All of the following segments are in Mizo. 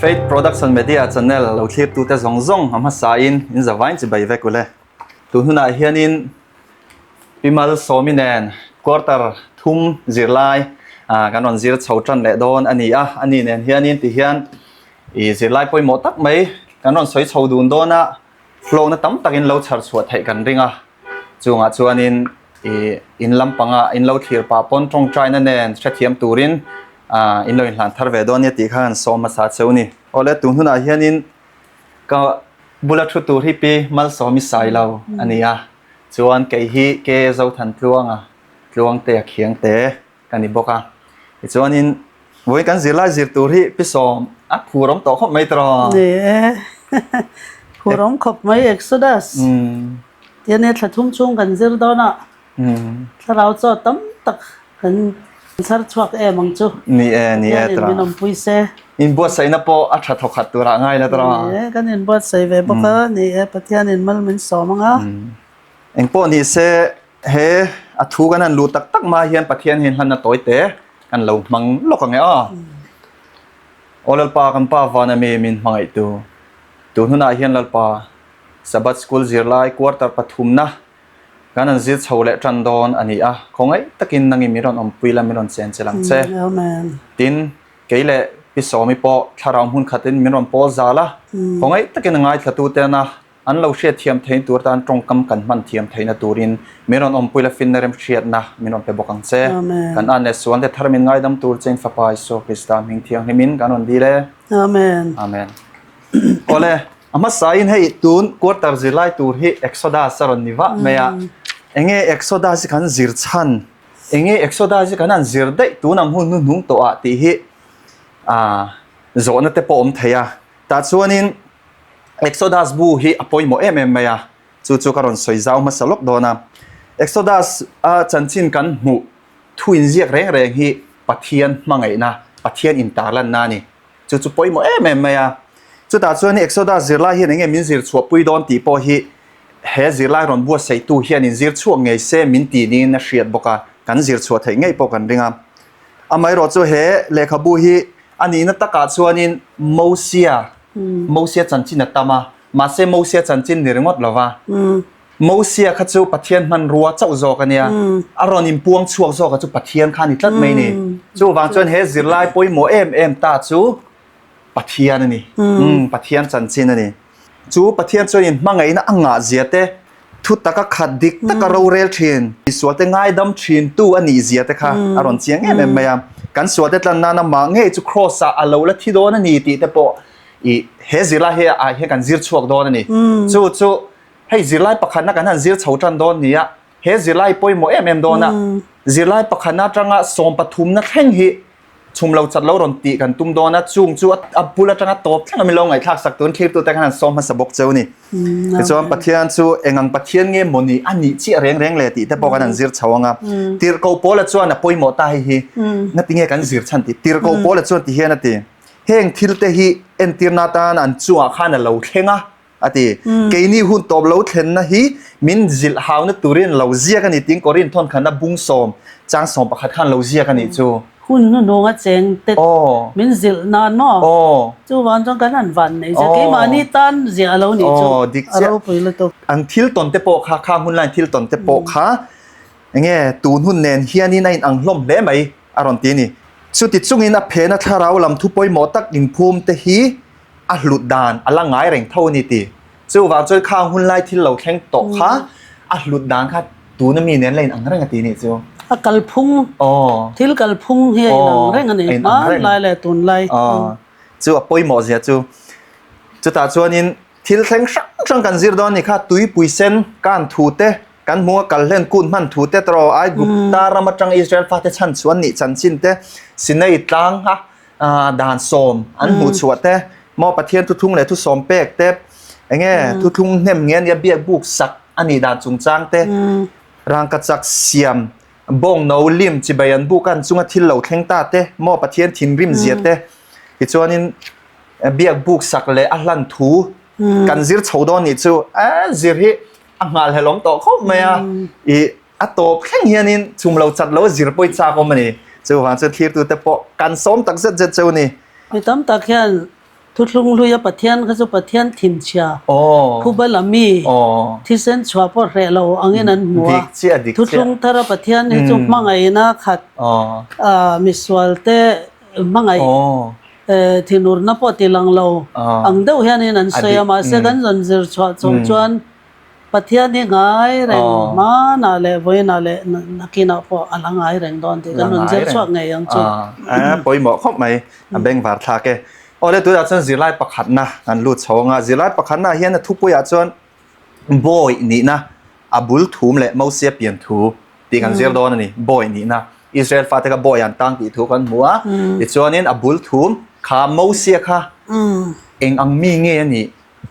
Faith Production Media channel lo thlirtute zawng zawng a hmasain in zavain chi bai vek ule. Tun hunah hianin Pi Malsawmi nen quarter thum zirlai kan rawn zir chho tan leh dawn a ni a. Ani nen hianin tihian i zirlai pawimawh tak mai kan rawn sawi chho dun dawn a, hlawkna tam takin lo chhar chhuah theih kan ring a. Chungah chuanin i in lampanga in lo thlir pah pawn tawngtaina nen hrethiam turin in lo inhlan thar ve dawn nia tih kha kan sawm hmasa cheu ni. Awle tun hunah hianin ka bula thu tur hi Pi Malsawmi Sailo a ni a, chuan kei hi Ke Zothantluanga Tluangtea Khiangte ka ni bawk a. Tichuanin vawiin kan zirlai zir tur hi Pi Sawm a phur awm tawh khawp mai tawh. Ni e, phur awm khawp mai Exodus. Tian e thla thum chhung kan zir dawn a, thlarau chaw tam tak kan chhar chhuak em ang chu. Ni e, ni e Pathianin tawh. min awmpui se. Inbuatsaihna pawh a tha thawkhat turah ngai la tawh. Ni e, kan inbuatsaih ve bawk a, ni e, Pathianin mal min sawm ang a. Engpawh ni se he a thu kan han luh tak tak hma hian Pathian hian hlanna tawi te kan lo hmang lawk ang e aw. Aw Lalpa kan Pa vana mi min hmangaihtu, tun hunah hian Lalpa Sabbath School zirlai quarter pathumna kan han zir chho leh tan dawn a ni a, khawngaih takin nangin min rawn awmpui la, min rawn chen che lang che. Tin, kei leh Pi Sawmi pawh thlarau hmun khatin min rawn pawl zal a, khawngaih takin a ngaithlatutena an lo hriatthiam theih tur tan tawngkam kan hman thiam theihna turin min rawn awmpui la, finna remhriatna min rawn pe bawk ang che. Kan an leh suante thar min ngaidam tur chein Fapa Isua Krista hming thianghlimin kan rawn dil e. Amen. Amen. Awle, a hmasain hei tun quarter zirlai tur hi Exodus a rawn ni vah mai a. Enge Exodus hi kan zir chhan? Enge Exodus hi kan han zir daih tun ang hun hnuhnung tawh ah tih hi zawhna te pawh awm thei a. Tah chuanin Exodus bu hi a pawimawh em em mai a, chu chu ka rawn sawi zau hmasa lawk dawn a. Exodus a chanchin kan hmuh thu inziak reng reng hi Pathian hmangaihna, Pathian intarlanna a ni. Chu chu pawimawh em em mai a. Chutah chuan Exodus zirlai hian enge min zir chhuahpui dawn tih pawh hi he zirlai rawn buatsaihtu hian in zir chhuak ngei se min ti niin a hriat bawk a, kan zir chhuah theih ngei pawh kan ring a. Amaherawh chu he lehkhabu hi a nihna takah chuanin Mosia, Mosia chanchin a tam a, mahse Mosia chanchin ni ringawt lo va. Mosia kha chu Pathian hmanrua chauh zawk a nia, a rawn inpuang chhuak zawka chu Pathian kha a ni tlat mai ni. Chuvang chuan he zirlai pawimawh em em ta chu Pathian a ni, Pathian chanchin a ni. Chu Pathian chuan inhmangaihna a ngah zia te, thu taka khat dik taka rorel thin, misualte ngaidam thintu a nih zia te kha a rawn chiang em em mai a. Kan sualte tlan nan amah ngei chu Kraws ah a lo la thi dawn a ni tih te pawh i he zirlai hi ah hian kan zir chhuak dawn a ni. Chu chu Hei zirlai pakhatna kan han zir chho tan dawn nia, he zirlai pawimawh em em dawn a, zirlai pakhatna atanga sawmpathumna thleng hi chhum lo chat lo rawn tih kan tum dawn a, chung chu a bul atanga tawp thleng a min lo ngaihthlak sak tun thlirtute khan han sawm hmasa bawk cheu ni. Tichuan Pathian chu eng ang Pathian nge maw ni a nih chiah reng reng le tih te pawh kan han zir chho ang a. Tirhkoh Paula chuan a pawimawh ta hei hi, ngatinge kan zir chhan tih? Tirhkoh Paula chuan ti hian a ti, Heng thil te hi entirna atan an chungah khan a lo thleng a, A ti. Keini hun tawp lo thlenna hi min zilh hauna turin lo ziak a ni tiin Korin thawnkhanna bung sawm chang 11 khan lo ziak a nih chu. Hun hnuhnung a cheng te min zilh nan maw? Chuvang chuan kan han van nei zia. Keimahni tan ziah a lo nih chu a ropui lutuk. Ang thil tawn te pawh kha, khang hun lain thil tawn te pawh kha enge tun hun nen hianin a inang hlawm hle mai a rawn ti a ni. Chuti chungin a phena thlarau lam thu pawimawh tak inphum te hi a hlut dan a la ngai reng tho a ni ti. Chuvang chuan khang hun lai thil lo thleng tawh kha a hlut dan kha tuna mi nen la inang reng a ti nih chu. A kalphung, thil kalphung hi a inang reng a ni, hmanlai leh tunlai. Chu a pawimawh zia chu. Chutah chuanin thil thleng hrang hrang kan zir dawn a ni kha, tuipui sen kan thu te, kan hmung a kal hlen kun hman thu te tawh, Aigupta ram atang Israel fate chhan chhuan nih chanchin te, Sinai tlang a dan sawm an hmuh chhuah te maw Pathian thuthlung leh thusawm pek te enge thuthlung hnem nge ania biak buk sak a nih dan chungchang te rangkachak siam bawng no lim chibai an buk an chunga thil lo thleng ta te maw Pathian thinrim zia te tichuanin biak buk sak leh a hlan thu kan zir chho dawn nih chu a zir hi a nghalhlelawm tawh khawp mai a i A tawp thleng hianin chhum lo chat lo a zir pawh i chak awm a ni. Chuvang chuan thlirtute pawh kan sawm tak zet zet cheu a ni. Mi tam tak hian Thuthlung hluia Pathian kha chu Pathian thinchhia, phuba la mi, thisen chhuah pawh hreh lo angin an hmu a. Thuthlung thara Pathian hi chu hmangaihna khat, misualte hmangaih thinurna pawh ti lang lo ang deuh hianin an sawi a. Mahse kan rawn zir chhuah chho chuan Pathian hi ngai reng hmanah leh vawiinah leh nakinah pawh a la ngai reng dawn tih kan rawn zir chhuak ngei ang chu. A pawimawh khawp mai, a bengvar thlak e. Awle tunah chuan zirlai pakhatna kan lut chho ang a, zirlai pakhatnaah hian a thupuiah chuan bawi nihna a bul thum leh Mosia pian thu tih kan zir dawn a ni. Bawi nihna, Israel fate kha bawi an tang tih thu kan hmu a, tichuanin a bul thum kha Mosia kha eng ang mi nge a nih?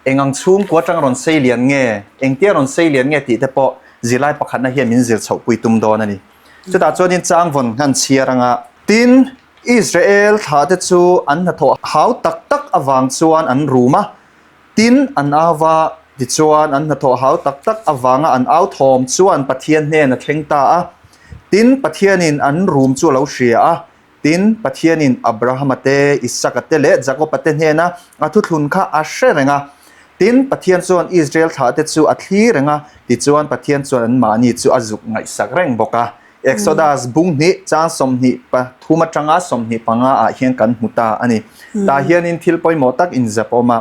Eng ang chhungkua atang rawn sei lian nge, engtia rawn sei lian nge tih te pawh zirlai pakhatna hian min zir chhohpui tum dawn a ni. Chutah chuanin changvawn nghan chhiar anga tin Israel thlahte chu an hnathawh hau tak tak avang chuan an rum a, tin an au va, tichuan an hnathawh hau tak tak avanga an au thawm chuan Pathian hnen a thleng ta a, tin Pathianin an rum chu a lo hria a, Tin, Pathianin Abrahama te, Isaka te leh Jakoba te hnena a thuthlun kha a hre reng a. Tin, Pathian chuan Israel thlahte chu a thli reng a, tichuan Pathian chuan anmahni chu a zuk ngaihsak reng bawk a. Exodus bung hnih chang 23 atanga 25 ah hian kan hmu ta a ni. Tah hianin thil pawimawh tak inzep a awm a.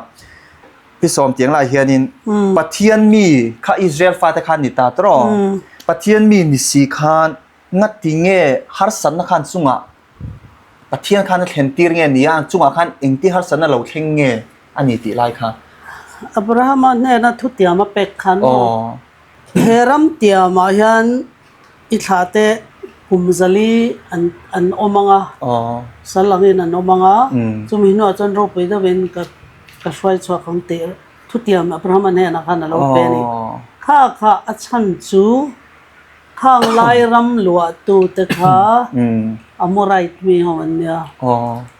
Pi sawm tiang lai hianin Pathian mi kha Israel fate khan ni ta tawh. Pathian mi ni si khan Ngati nge harsatna khan chungah Pathian khan a thlen tir nge ni a, chungah khan engti harsatna lo thleng nge a ni tih lai kha? Abrahama hnena thutiam a pek khan maw? He ram tiamah hian i thlahte kum zali an an awm ang a, sal angin an awm ang a, chumi hnuah chuan ropui deuhin ka ka hruai chhuak ang tih thutiam Abrahama hnenah khan a lo pe a ni. Kha kha a chhan chu Khang lai ram luahtute kha Amorite mi ho an nia.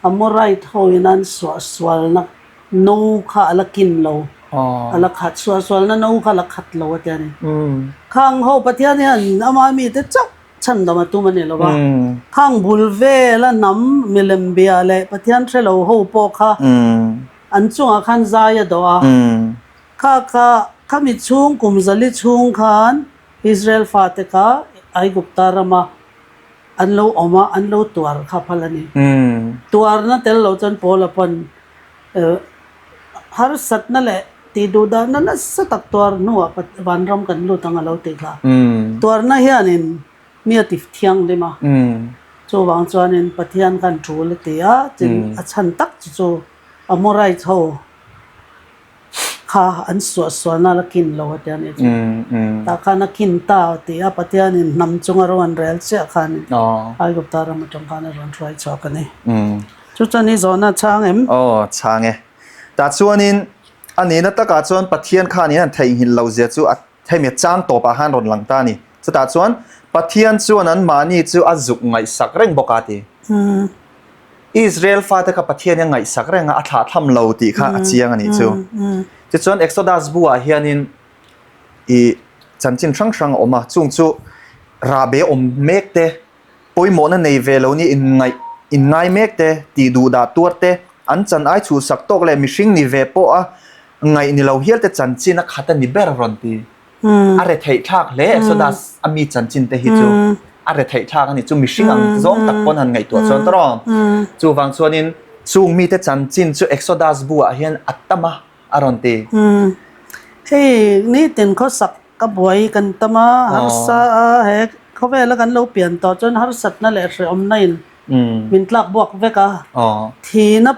Amorite ho in an suahsualna no kha a la kin lo, a la khat, suahsualna no kha a la khat lo a ti a ni. Khang ho Pathian hian ama mite chauh chhandam a tum a ni lo va. Khang bul vela hnam milem bia leh Pathian hre lo ho pawh kha an chungah khan zai a dawh a. Kha kha khami chhung kum zali chhung khan Israel fate kha Aigupta rama an lo awm a, an lo tuar kha phal a ni. Tuarna tel lo chuan Paula pawn harsatna leh tihduhdahna nasa tak tuar hnuah vanram kan lut ang a lo tih kha. Tuarna hianin mi a ti thianghlim a, chuvang chuanin Pathian khan tul a ti a, tin a chhan tak chu chu Amorite ho Kha an suahsualna la kin lo a ti a nih chu. Tah khan a kin ta a ti a, Pathianin hnam chunga ro an rel chiah khanin Aigupta ram atang khan a rawn hruai chhuak a ni. Chu chuan i zawhna a chhang em? Aw, chhang e. Tah chuanin a nihna takah chuan Pathian khanin an theihnghilh loh zia chu a hemi chang tawpah khan rawn lang ta a ni. Chutah chuan Pathian chuan anmahni chu a zuk ngaihsak reng bawk a ti. Israel fate kha Pathian a ngaihsak reng a, a thlahthlam lo tih kha a chiang a nih chu. Tichuan Exodus bu ah hianin i chanchin hrang hrang a awm a, chung chu rahbe awm mek te, pawimawhna nei ve lo ni inngaih inngai mek te, tih duh dah tuar te, an chan ai chhuhsak tawk leh mihring ni ve pawh a ngaih ni lo hial te chanchin a khat a ni ber rawn ti. A retheih thlak hle Exodus a mi chanchin te hi chu a retheih thlak a ni chu mihring ang zawng tak pawn han ngaihtuah chuan tawrh aw. Chuvang chuanin chung mite chanchin chu Exodus bu ah hian a tam a a rawn ti. Hei nitin khawsak ka buai kan tam a, harsa a he khawvela kan lo pian tawh chuan harsatna leh hrehawmna in min tlak buak vek a. Thihna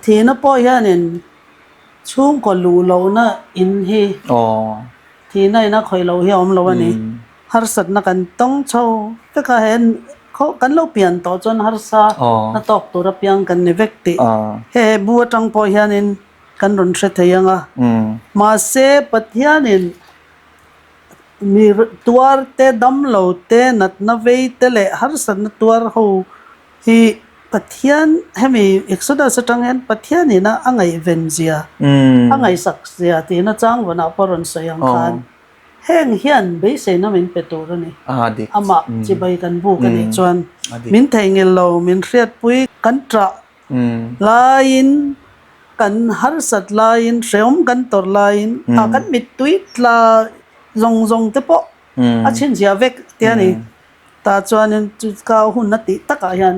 thihna pawh hianin Chhungkaw luh lohna in hi thihna in a khawih loh hi a awm lo a ni. Harsatna kan tawng chho vek a, he kan lo pian tawh chuan harsa na tawk tur apiang kan ni vek tih he bu atang pawh hianin kan rawn hre thei ang a. Mahse Pathianin mi tuar te, damlo te, natna vei te leh harsatna tuar ho Hi Pathian hemi Exodus atang hian Pathian ina a ngaihven zia, a ngaihsak zia tihna changvawnah pawh rawn sawi ang khan heng hian beiseina min pe tur a ni. Amah chibai kan buk a nih chuan min theihnghilh lo, min hriatpui kan ṭah laiin. Kan harsat laiin hrehawm kan tawrh laiin a kan mittui tla zawng zawng te pawh a chhinchhiah vek tia ni. Tah chuanin chu ka hun a tih takah hian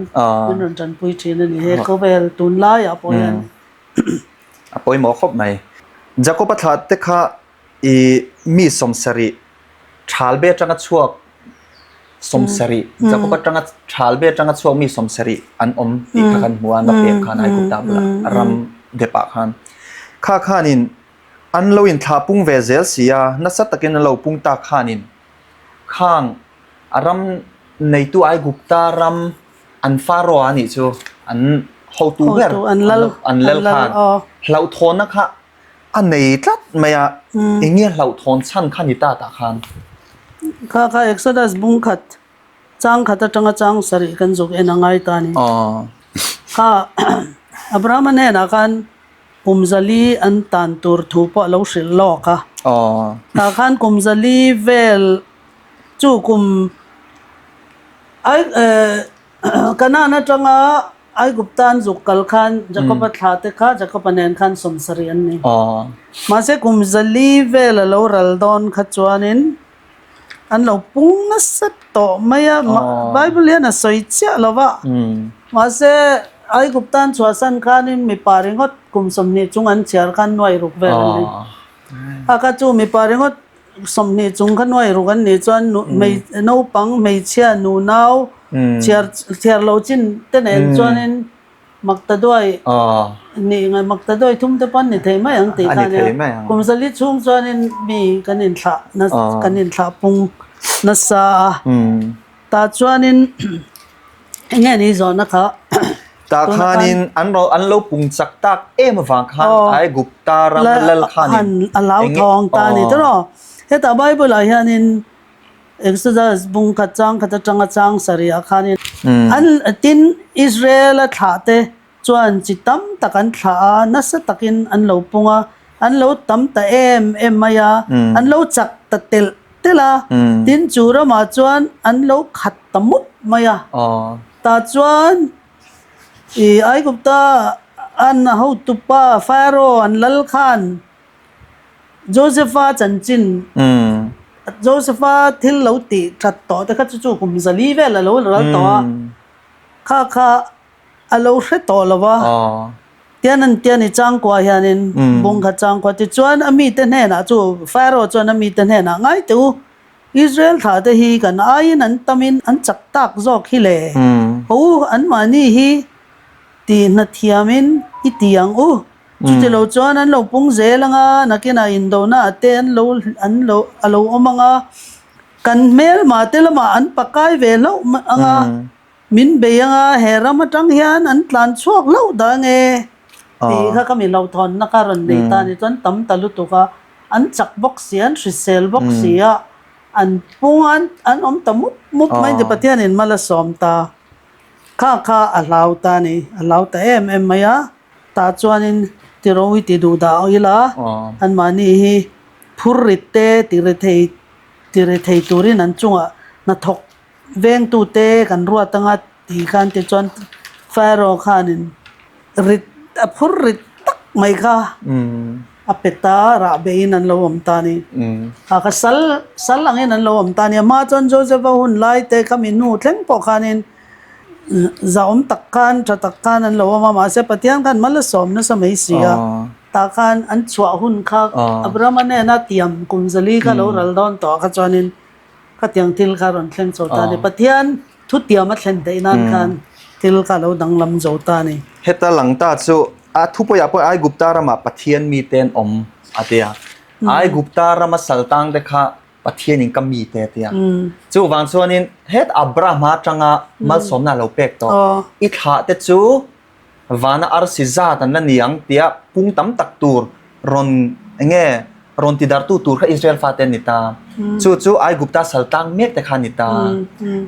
min rawn tanpui thin a ni. He khawvel tunlaiah pawh hian. A pawimawh khawp mai. Jakob-a thlah te kha i mi sawmsarih thalbe atanga chhuak sawmsarih Jakob atanga thalbe atanga chhuak mi sawmsarih an awm tih kha kan hmu a, an va pek khan Aigupta bulah ram depah khan. Kha khanin an lo inthlah pung ve zel si a, nasa takin an lo pung tak khanin khang a ram neitu Aigupta ram an Pharaoh a nih chu an hotu ber an lal khan hlauhthawnna kha A nei tlat mai a, eng nge hlauhthawn chhan kha ni ta tah khan? Kha kha Exodus bung khat, chang khat atanga chang sarih kan zuk en a ngai ta a ni. Kha Abrahama hnenah khan kum zali an tan tur thu pawh a lo hrilh lawk a. Tah khan kum zali vel chu kum Kanaan atanga Aigupta an zuk kal khan Jakoba thla te kha Jakoba nen khan sawmsarih an ni. Mahse kum zali vel a lo ral dawn kha chuanin an lo pung nasa tawh mai a, Bible hian a sawi chiah lo va. Mahse Aigupta an chhuahsan khanin mipa ringawt kum 20 chung an chhiar khan nuai ruk vel an ni. A kha chu mipa ringawt 20 chung kha nuai ruk an nih chuan naupang hmeichhia nunau chhiar chhiar lo chin te nen chuanin maktaduai nih ngai maktaduai thum te pawh an ni thei mai ang tih kha a nia. Kum zali chhung chuanin mi kan inthlah kan inthlah pung nasa a. Tah chuanin eng nge ni zawhna kha? Tah khanin an ro an lo pung chak tak em avang khan Aigupta ram lal khanin a lau thawng ta a ni tawh. Hetah Bible ah hianin Exodus bung khat chang khat atanga chang sarih ah khanin an tin Israel a thlah te chuan chi tam tak an thlah a, nasa takin an lo pung a, an lo tam ta em em mai a, an lo chak ta telh telh a, tin chu ramah chuan an lo khat ta mup mai a. Tah chuan i Aigupta an hotupa Pharaoh an lal khan Josepha chanchin Josepha thil lo tih that tawh te kha chu chu kum zali vel a lo ral tawh a, kha kha A lo hre tawh lo va, tian an ti a ni changkua hianin bung kha changkua tichuan a mite hnenah chu Pharaoh chuan a mite hnenah ngai teh u, Israel thlah te hi kan aiin an tamin an chak tak zawk hi le, haw u anmahni hi tih hna thiamin i ti ang u, chuti lo chuan an lo pung zel anga nakinah indona ah te an lo an lo a lo awm anga kan hmelma te lamah an pakai ve hlauh anga. Min bei anga he ram atang hian an tlan chhuak hlauh dah nge tih kha ka mi hlauhthawnna kha rawn nei ta a ni chuan tam ta lutuk a, an chak bawk si a, an hrisel bawk si a, an pung a, an awm ta mup mup mai ni Pathianin mal a sawm ta kha kha a hlau ta a ni, a hlau ta em em mai a, tah chuanin tirawi ti duh dah ila anmahni hi phur rit te ti rethei ti rethei turin an chungah hnathawk Vengtute kan ruat anga tih khan tichuan Pharaoh khanin rit a phur rit tak mai kha a pe ta a, rah beihin an lo awm ta a ni. A kha sal sal angin an lo awm ta a ni. A hma chuan Joseph-a hun lai te kha mi hnu thleng pawh khanin zahawm tak khan tha tak khan an lo awm a, mahse Pathian khan mal a sawm nasa mai si a. Tah khan an chhuah hun kha Abraham-a hnena tiam kum zali kha lo ral dawn tawh kha chuanin Khatiang thil kha rawn thleng chho ta a ni. Pathian thutiam a thlen theih nan khan thil kha a lo danglam zo ta a ni. Heta lang ta chu a thupawiah pawh Aigupta ramah Pathian mite an awm a ti a. Aigupta rama saltang te kha Pathianin ka mite a ti a. Chuvang chuanin het Abrahama atanga malsawmna a lo pek tawh. I thlah te chu Vana arsi zat an la ni ang tia pung tam tak tur rawn eng nge rawn ti dartu tur kha Israel fate an ni ta. Chu chu Aigupta saltang mek te kha a ni ta.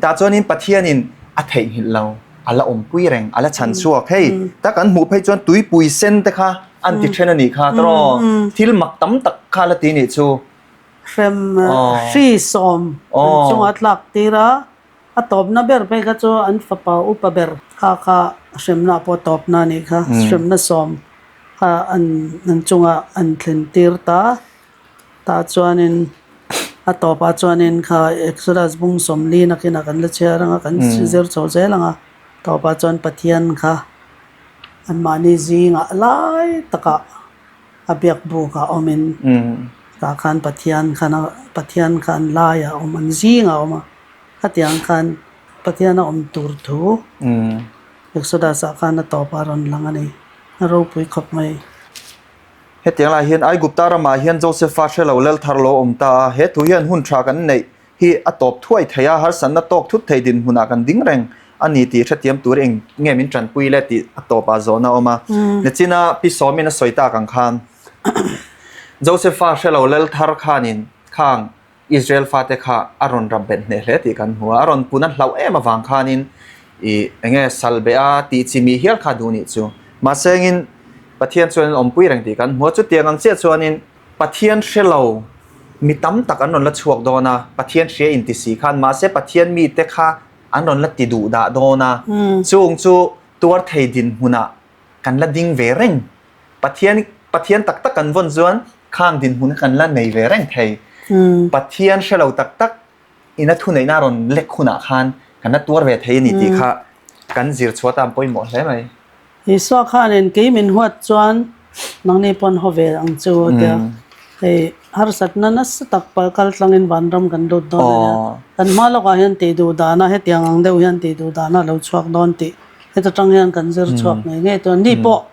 Tah chuanin Pathianin a theihnghilh lo, a la awmpui reng, a la chhan chhuak. Hei tak an hmuh phei chuan tuipui sen te kha an ti then a nih kha tawh thil mak tam tak kha a la ti nih chu. Hrem hri sawm an chunga tlak tir a. A tawpna ber phei kha chu an fapa upa ber kha kha hremna pawh tawpna a nih kha, hremna sawm Kha an an chungah an thlen tir ta. Tah chuanin a tawpah chuanin kha Exodus bung 40 nakinah kan la chhiar ang a, kan zir chho zel ang a. Tawpah chuan Pathian kha anmahni zingah lai takah a biak bukah awmin tah khan Pathian khan a Pathian kha an laiah a awm an zingah a awm a. Khatiang khan Pathian a awm tur thu Exodus-ah khan a tawpah a rawn lang a ni. A ropui khawp mai. Hetiang lai hian Aigupta ramah hian Josefa hre lo lal thar lo awm ta a, he thu hian hun tha kan neih hi a tawp thuai thei a, harsatna tawk thut thei dinhmunah kan ding reng a ni tih hrethiam tur eng nge min tanpui le tih a tawpah zawhna a awm a. Nichina Pi Sawmin a sawi tak ang khan Josefa hre lo lal thar khanin khang Israel fate kha a rawn rap bet hneh hle tih kan hmu a, a rawn pun a hlauh em avang khanin ih eng nge sal beh a tih chi mi hial kha duh nih chu. Mahse engin Pathian chuan an awmpui reng tih kan hmu a, chutiang ang chiah chuanin Pathian hre lo mi tam tak an rawn la chhuak dawn a, Pathian hria inti si khan mahse Pathian mite kha an rawn la ti duh dah dawn a, chung chu tuar thei dinhmunah kan la ding ve reng. Pathian Pathian tak tak kan vawn chuan khang dinhmun kha kan la nei ve reng thei. Pathian hre lo tak tak ina thuneihna a rawn lek hunah khan kan la tuar ve thei a ni tih kha kan zir chhuah atan pawimawh hle mai. Isua khanin kei min huat chuan nangni pawn haw ve ang chu a tia. Hei harsatna nasa tak pal kal tlangin vanram kan lut dawn a nia. Kan hma lawkah hian tih duh dana hetiang ang deuh hian tih duh dana a lo chhuak dawn tih heta tang hian kan zir chhuak ngei ngei tur a ni pawh.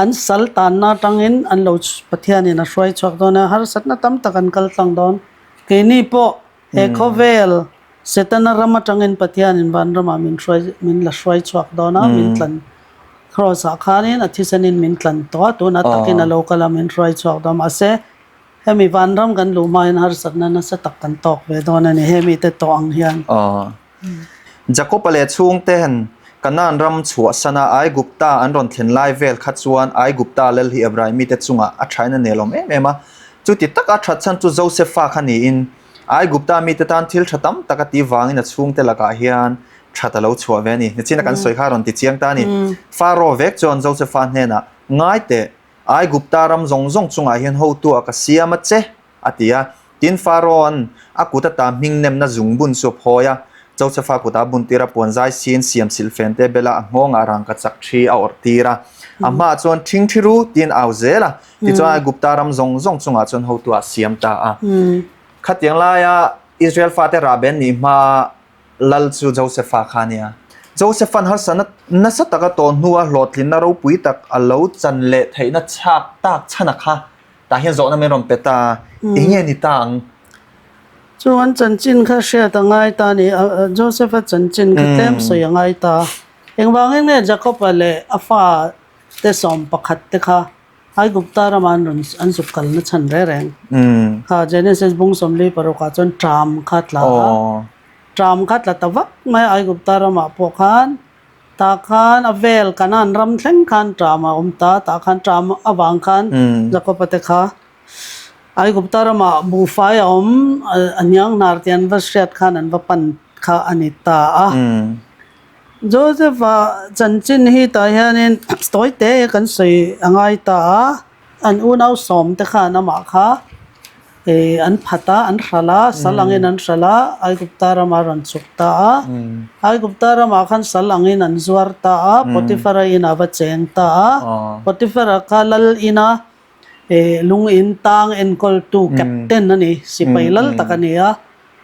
An sal tanna atangin an lo Pathianin a hruai chhuak dawn a, harsatna tam tak an kal tlang dawn. Keini pawh he khawvel Setana ram atangin Pathianin vanramah min hruai min la hruai chhuak dawn a, min tlan Kraws ah khanin a thisenin min tlan tawh a, tunah takin a lo kal a min hruai chhuak dawn. Mahse hemi vanram kan luh hmain harsatna nasa tak kan tawk ve dawn a ni, hemi te tawh ang hian. Jakob-a leh chhungte'n Kanaan ram chhuahsana Aigupta an rawn thlen lai vel kha chuan Aigupta lal hi Ebraimite chungah a thain a nelawm em em a. Chuti taka that chhan chu Josefa kha niin Aigupta mite tan thil tha tam tak a tih vangin a chhungte lakah hian that a lo chhuah ve a ni. Nichina kan sawi kha a rawn ti chiang ta a ni. Faro vek chuan Josefa hnenah, Ngai teh, Aigupta ram zawng zawng chungah hian hotu a ka siam a che, a ti a. Tin, Pharaoh-a'n a kut ata hming nemna zungbun chu a phawi a, Josefa kutah a buntir a, puan zai siin siam silhfen te bela a nghawngah rangka chak thi a awrh tir a. A hmaah chuan Ṭhing ṭhi ru, tiin au zel a. Tichuan, Aigupta ram zawng zawng chungah chuan hotu a siam ta a. Khatiang laia Israel fate rahben nih hmaa lal chu Josefa kha a nia. Josefa'n harsatna nasa taka tawh hnua hlawhtlinna ropui tak a lo chan leh theihna chhak tak chhana kha Tah hian zawhna min rawn pe ta a, eng nge ni ta ang? Chu an chanchin kha hriat a ngai ta a ni, Joseph-a chanchin kha tlem sawi a ngai ta. Engvangin nge Jacob-a leh a fa te 11 te kha Aigupta rama an rawn an zuk kalna chhan reng reng? Kha Genesis bung 46 ah chuan ṭam kha tla a, ṭam kha tla ta vak mai a Aigupta ramah pawh khan. Tah khan a vel Kanaan ram thleng khan ṭam a awm ta, tah khan ṭam avang khan Jakob-a te kha Aigupta ramah buhfai a awm a hniang hnar tih an va hriat khan an va pan kha a ni ta a. Joseph-a chanchin hi tah hianin tawi te kan sawi a ngai ta a, an unau sawm te khan amah kha An phat a, an hral a, sal angin an hral a, Aigupta ramah a rawn chhuk ta a. Aigupta ramah khan sal angin an zuar ta a, Potifara inah va cheng ta a. Potifara kha lal ina lung in tang enkawltu captain a ni, sipai lal tak a ni a.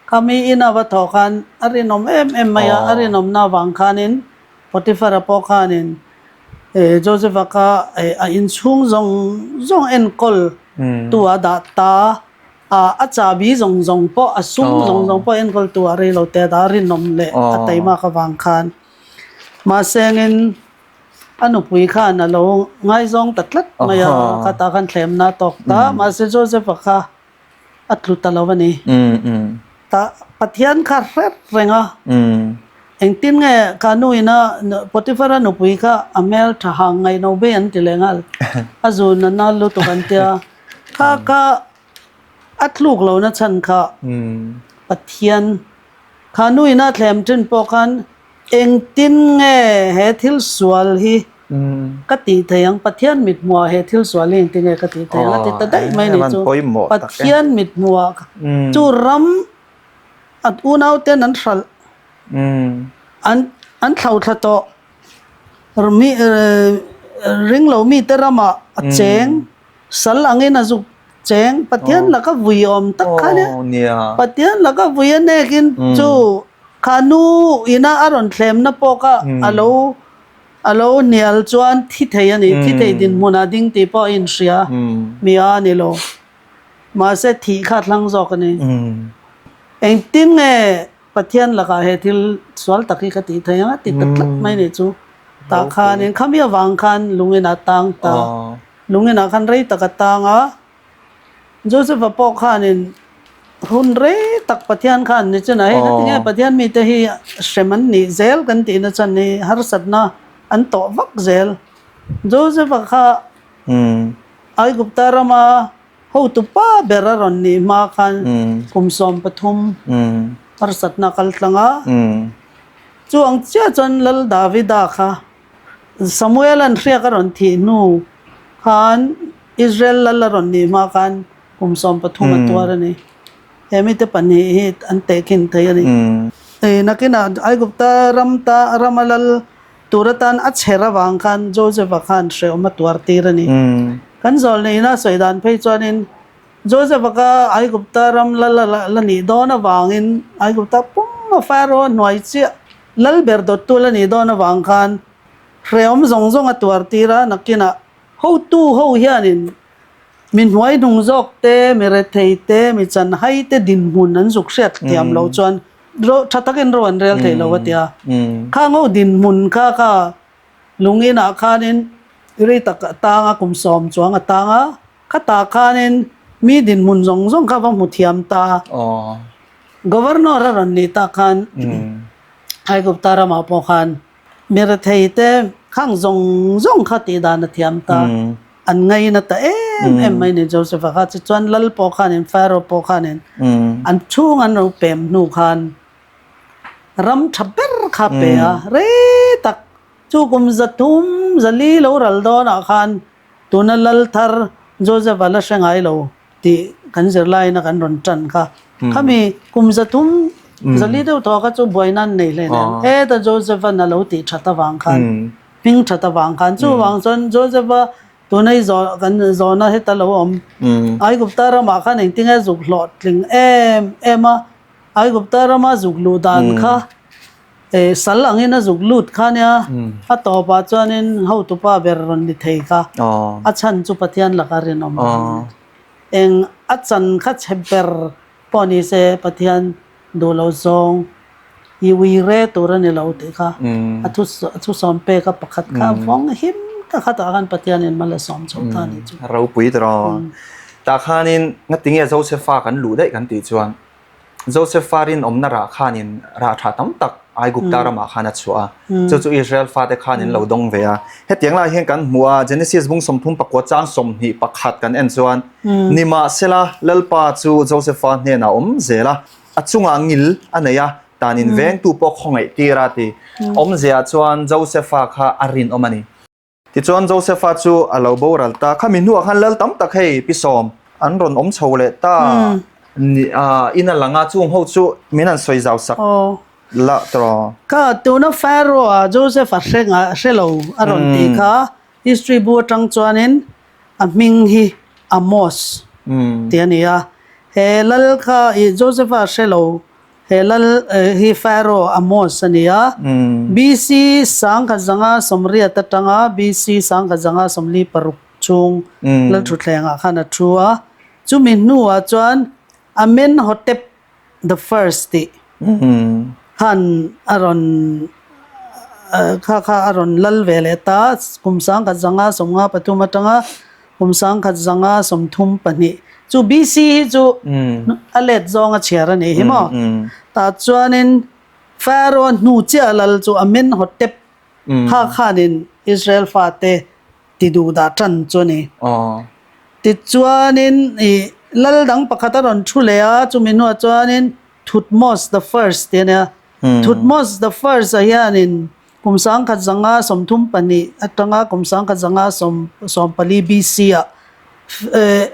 Khami ina va thawh khan a rinawm em em mai a, a rinawmna avang khanin Potifara pawh khanin Joseph-a kha a inchhung zawng zawng enkawl tu a dah ta a, a chahbi zawng zawng pawh a sum zawng zawng pawh enkawl tu ah rei lo te a dah a rinawm leh a taimak avang khan. Mahse engin a nupui khan a lo ngaizawng ta tlat mai a, khatah khan thlemna a tawk ta. Mahse Joseph-a kha a tlu ta lo a ni. Tah Pathian kha hret reng a, engtin nge ka nu ina Potiphar-a nupui kha a hmel tha hang ngaih no bei an ti leh nghal, a zun a nal lutuk an tia, kha kha a tluk lohna chhan kha Pathian kha nu ina thlem thin pawh khan engtin nge he thil sual hi. ka tih thei ang? Pathian mithmuhah he thil sual hi engtin nge ka tih thei ang? A ti ta daih mai a nih chu. Pathian mithmuhah chu ram a unauten an hralh an an thlauthla tawh mi ringlo mite ramah a cheng sal angin a zuk cheng Pathian laka vui awm tak kha nia Pathian laka vui a nekin chu kha nu ina a rawn thlemna pawh kha a lo a lo hnial chuan thi thei a ni thi thei dinhmunah ding tih pawh a inhria mi a ni lo mahse thih kha a thlang zawk a ni engtin nge Pathian lakah he thil sual tak hi ka tih thei ang a ti ta tlat mai ni chu tah khanin khami avang khan lungin a tang ta. Lunginah khan rei tak a tang a, Joseph-a pawh khanin hun rei tak Pathian khan ni chin a, hei ngatinge Pathian mite hi hrem an nih zel kan tihna chuan hi harsatna an tawh vak zel. Joseph-a kha Aigupta rama hotu pa ber a rawn nih hma khan kum 13 harsatna a kal tlang a, chu ang chiah chuan Lal Davida kha Samuela'n hriak a rawn thih hnu khan Israel lal a rawn nih hma khan kum 13 a tuar a ni. He mite pahnih hi an tehkhin thei a ni. Nakinah Aigupta ram ta rama lal tur atan a chher avang khan Joseph-a khan hrehawm a tuar tir a ni. Kan zawlneihna sawi dan phei chuanin Joseph-a kha Aigupta ram lal a la nih dawn avangin Aigupta pum a Pharaoh hnuai chiah Lal ber dawttu la nih dawn avang khan hrehawm zawng zawng a tuar tir a, nakinah hotu ho hianin mi hnuai hnung zawk te, mi rethei te, mi chanhai te dinhmun an zuk hriat thiam loh chuan ro tha takin ro an rel thei lo a ti a. Khang ho dinhmun kha kha lung inah khanin rei tak a tang a, kum 10 chuang a tang a, khatah khanin mi dinhmun zawng zawng kha va hmu thiam ta. Governor a rawn nih tak khan Aigupta ramah pawh khan mi rethei te khang zawng zawng kha tih dan a thiam ta. An ngaina ta em em mai ni Joseph-a kha. Tichuan lal pawh khanin Pharaoh pawh khanin an chhung an ro pem hnu khan ram tha ber kha pe a. Rei tak chu kum 300 400 lo ral dawnah khan tuna lal thar Joseph-a la hre ngai lo. Tih kan zirlaina kan rawn tan kha. Khami kum 300 400 deuh tawh kha chu buaina an nei hlen em? Heta Joseph-a'n a lo tih that avang khan, hming that avang khan. Chuvang chuan Joseph-a tuna i zawh kan zawhna heta lo awm. Aigupta ramah khan engtinge zuk hlawhtling em em a, Aigupta rama zuk luh dan kha Sal angin a zuk lut kha nia, a tawpah chuanin hotupa ber rawn ni thei kha. A chhan chu Pathian laka rinawm vang a ni. Eng a chan kha chhe ber pawh ni se Pathian duh lo zawng i ui re tur a ni lo tih kha a thusawm pek a pakhat kha a vawng him ta khatah khan Pathianin mal a sawm chho ta a nih chu. Ropui tawh. Tah khanin ngatinge Josepha kan luh daih kan tih chuan Joseph-a rinawmna rah khanin rah tha tam tak Aigupta ramah khan a chhuah a, chu chu Israel fate khan an lo dawng ve a. Hetiang lai hian kan hmu a, Genesis bung 34 chang 21 kan en chuan, Nimahsela, Lalpa chu Joseph-a hnenah a awm zel a, a chungah ngil a nei a, tan in vengtu pawh khawngaih tir a ti. Awmzia chuan Joseph-a kha a rinawm a ni. Tichuan Josepha chu a lo boral ta. Khami hnuah khan lal tam tak hei pi sawm an rawn awm chho leh ta in a lang a, chung ho chu min han sawi zau sak la tawh. Kha tuna Pharaoh-a Joseph-a hre nga hre lo a rawn tih kha history bu atang chuanin a hming hi Amos tih a ni a. He lal kha ih Joseph-a hre lo He lal hi Pharaoh Amos a ni a, BC 1180 atanga BC 1146 chhung lalthutthlengah khan a thu a. Chumi hnuah chuan Amenhotep the First tih khan a rawn kha kha a rawn lal ve leh ta, kum 1153 atanga Kum 1132 chu BC hi chu a let zawng a chhiar a nih hi maw? Tah chuanin Pharaoh hnu chiah lal chu Amenhotep kha khanin Israel fate ti duh dah tan chu a ni. Tichuanin ih lal dang pakhat a rawn thu leh a, chumi hnuah chuanin Thutmose the First tih a nia. Thutmose the First-a hianin. Kum 1532 atanga kum 1514 BC ah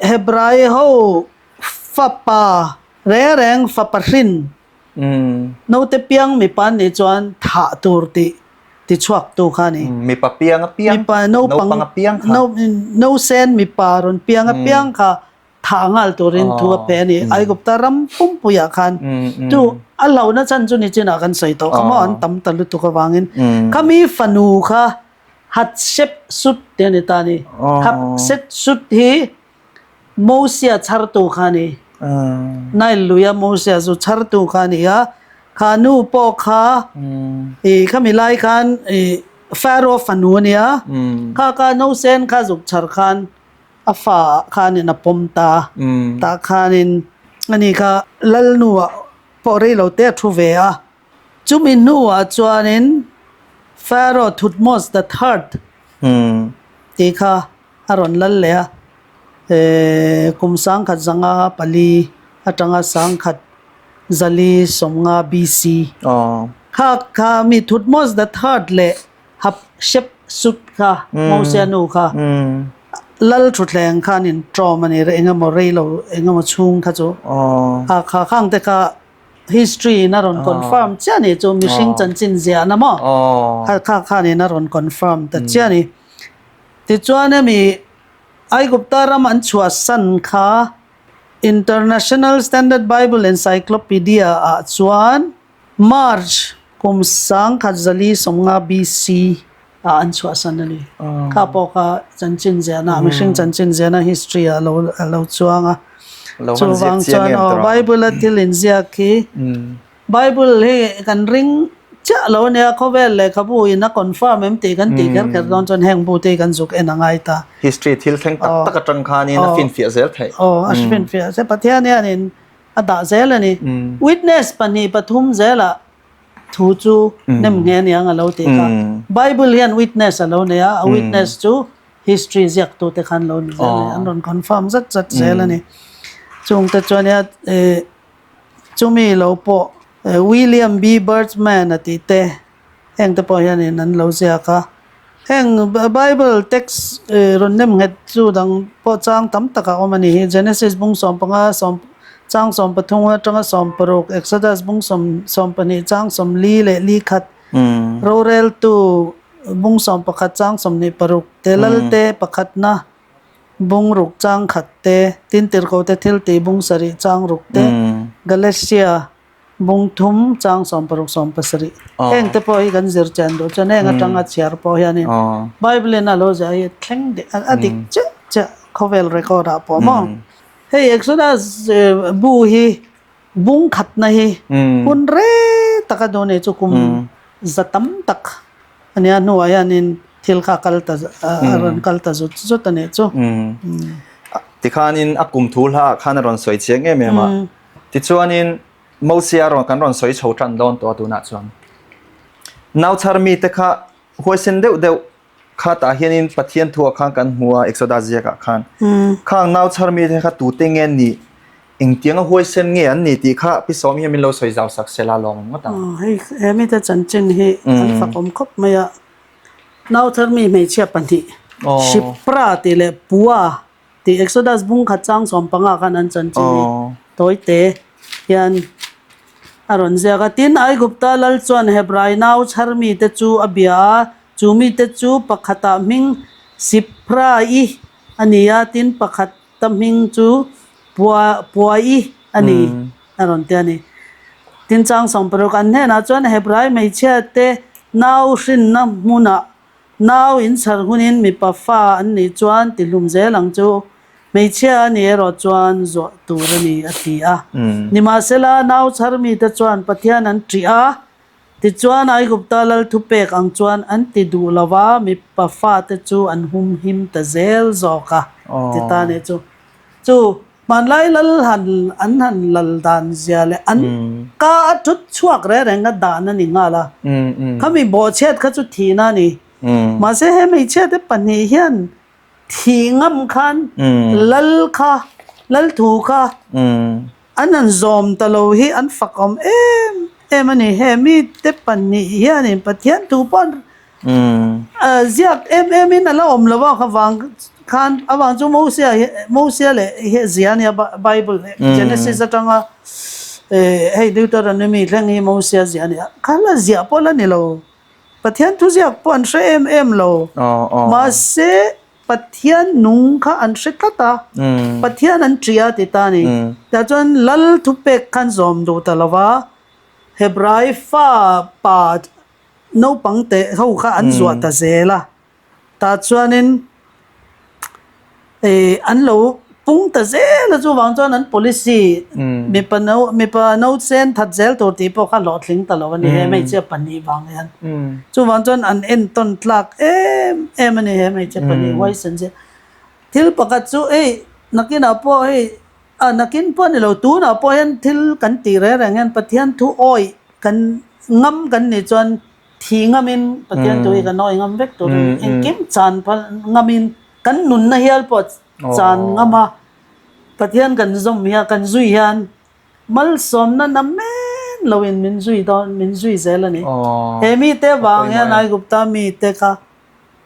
Hebrai ho fapa reng reng fapa hrin naute piang mipa an nih chuan thah tur tih tichhuak tu kha a ni. Mipa piang a piang, naupang a piang kha. Nausen mipa rawn piang a piang kha thah nghal turin thu a pe a ni. Aigupta ram pumpuiah khan chu a hlauhna chhan chu nichinah kan sawi tawh kha maw an tam ta lutuk avangin khami fanu kha Hatshepsut tih a ni ta a ni. Hatshepsut hi Mosia chhartu kha a ni. Nile luia Mosia chu chhartu kha a ni a, kha nu pawh kha ih khami lai khan ih Pharaoh fanu a ni a, kha kha nausen kha zuk chhar khan A fa ah khanin a pawm ta. Tah khanin ani kha Lalnuah pawh rei lo te a thu ve a. Chumi hnuah chuanin Pharaoh Thutmose the Third tih kha a rawn lal leh a. Kum 1504 atanga 1450 BC kha kha mi Thutmose the Third leh Hatshepsut kha Mosia nu kha lal thutthleng khan in tawm a ni reh engemaw rei lo engemaw chhung kha chu kha kha khang te kha history in a rawn confirm chiah a ni chu mihring chanchin ziah na maw kha kha khan in a rawn confirm ta chiah a ni tichuan hemi Aigupta ram an chhuahsan kha International Standard Bible Encyclopedia ah chuan March kum 1550 BC ah an chhuahsan a ni. Kha pawh kha chanchin ziahna, mihring chanchin ziahna history ah lo a lo chuang a. Chuvang chuan aw Bible a thil inziak hi Bible hi kan ring chiah lo a nia, khawvel lehkhabu in a confirm em tih kan tih kher kher dawn chuan heng bu te hi kan zuk en a ngai ta. History thil thleng tak tak atang khanin a finfiah zel theih. Aw a finfiah zel. Pathian hianin A dah zel a ni. Witness pahnih pathum zelah thu chu nem nghe aniang a lo tih kha. Bible hian witness a lo nei a, a witness chu history ziaktute khan lo ni zel a ni. An rawn confirm zat zat zel a ni. Chungte chuan nia chumi lo pawh William B. Birchman a tih te Heng te pawh hianin an lo ziak a, heng Bible text rawn nem nghet chu dang pawh chang tam tak a awm a ni hi. Genesis bung 15 sawm chang 13 atanga 16, Exodus bung sawm 12 chang 44 leh li khat, Roreltu bung 11 chang 26 te, Lalte pakhatna bung ruk chang khat te, Tin Tirhkohte thiltih bung sarih chang ruk te, Galatia Bung thum chang 16 17 heng te pawh hi kan zir chian duh chuan heng atanga chhiar pawh hianin Bible in a lo ziah hi thleng dik a dik chiah chiah khawvel record ah pawh maw. Hei Exodus bu hi bung khatna hi hun rei taka duh ni chu kum za tam tak a nia hnuah hianin thil kha a kal ta a rawn kal ta zut zut a nih chu. Tikhanin a kum thu hla ah khan a rawn sawi chiang em em a. Tichuanin Mosia rawn kan rawn sawi chho tan dawn tawh a tunah chuan. Nauchhar mite kha huaisen deuh deuh kha tah hianin Pathian thuah khan kan hmu a Exodus ziakah khan. Khang nauchhar mite kha tute nge an nih, engtianga huaisen nge an nih tih kha Pi Sawmi hian min lo sawi zau sak sela lawm ang ngawt ang. Hei he mite chanchin hi an fakawm khawp mai a. Nauchhar mi hmeichhia pahnih Shipra tih leh Pua Tih Exodus bung khat chang 15 khan an chanchin hi tawi te hian a rawn ziak a. Tin, Aigupta lal chuan Hebrai nau chhar mite chu a bia a, chu mite chu pakhatah hming Siphra-i a ni a, tin pakhata hming chu Pua-i a ni a rawn ti a ni. Tin, chang 60 an hnenah chuan Hebrai hmeichhiate nau hrinna hmunah Nau in chhar hunin mipa fa an nih chuan ti hlum zel ang chu, hmeichhia a nih erawh chuan zuah tur a ni, a ti a. Nimahsela, nau chhar mite chuan Pathian an ṭih a, tichuan Aigupta lal thupek ang chuan an ti duh lo va, mipa fate chu an humhim ta zel zawk a, ti ta nih chu. Chu hmanlai lal han an han lal dan zia leh an ka a thut chhuak reng reng a dan a ni nghal a. Khami bawhchhiat kha chu thihna a ni. Mahse he hmeichhia te pahnih hian thih ngam khan lal kha lal thu kha an han zawm ta lo hi an fakawm em. em a ni. He mite pahnih hianin Pathian thu pawh ziak em emin a la awm lo a, avang khan avang chu Mosia hi Mosia leh hi zia a nia Bible Genesis atanga hei Deuteronomy thleng hi Mosia zia a nia. Kha la ziah pawh la ni lo. Pathian thu ziak pawh an hre em em lo. Mahse Pathian nung kha an hre tlat a, Pathian an ṭih a ti ta a ni. Tah chuan Lal thupek khan zawm duh ta lo va, Hebrai fa pa naupang teh ho kha an zuah ta zel a. Tah chuanin ih an lo pung ta zel a, chuvang chuan an policy mipa no mipa nausen that zel tur tih pawh kha hlawhtling ta lo a ni he hmeichhia pahnih vang hian. Chuvang chuan an entawn tlak em em a ni he hmeichhia pahnih huaisen zia. Thil pakhat chu hei nakinah pawh hei ah nakin pawh a ni lo tunah pawh hian thil kan tih reng reng hian Pathian thu awih kan ngam kan nih chuan thi ngamin Pathian thu hi kan awih ngam vek tur a ni. Engkim chan phal ngamin kan nunna hial pawh chan ngam a Pathian kan zawm hian kan zui hian Malsawmna na men loin min zui dawn, min zui zel a ni. He mite avang hian Aigupta mite kha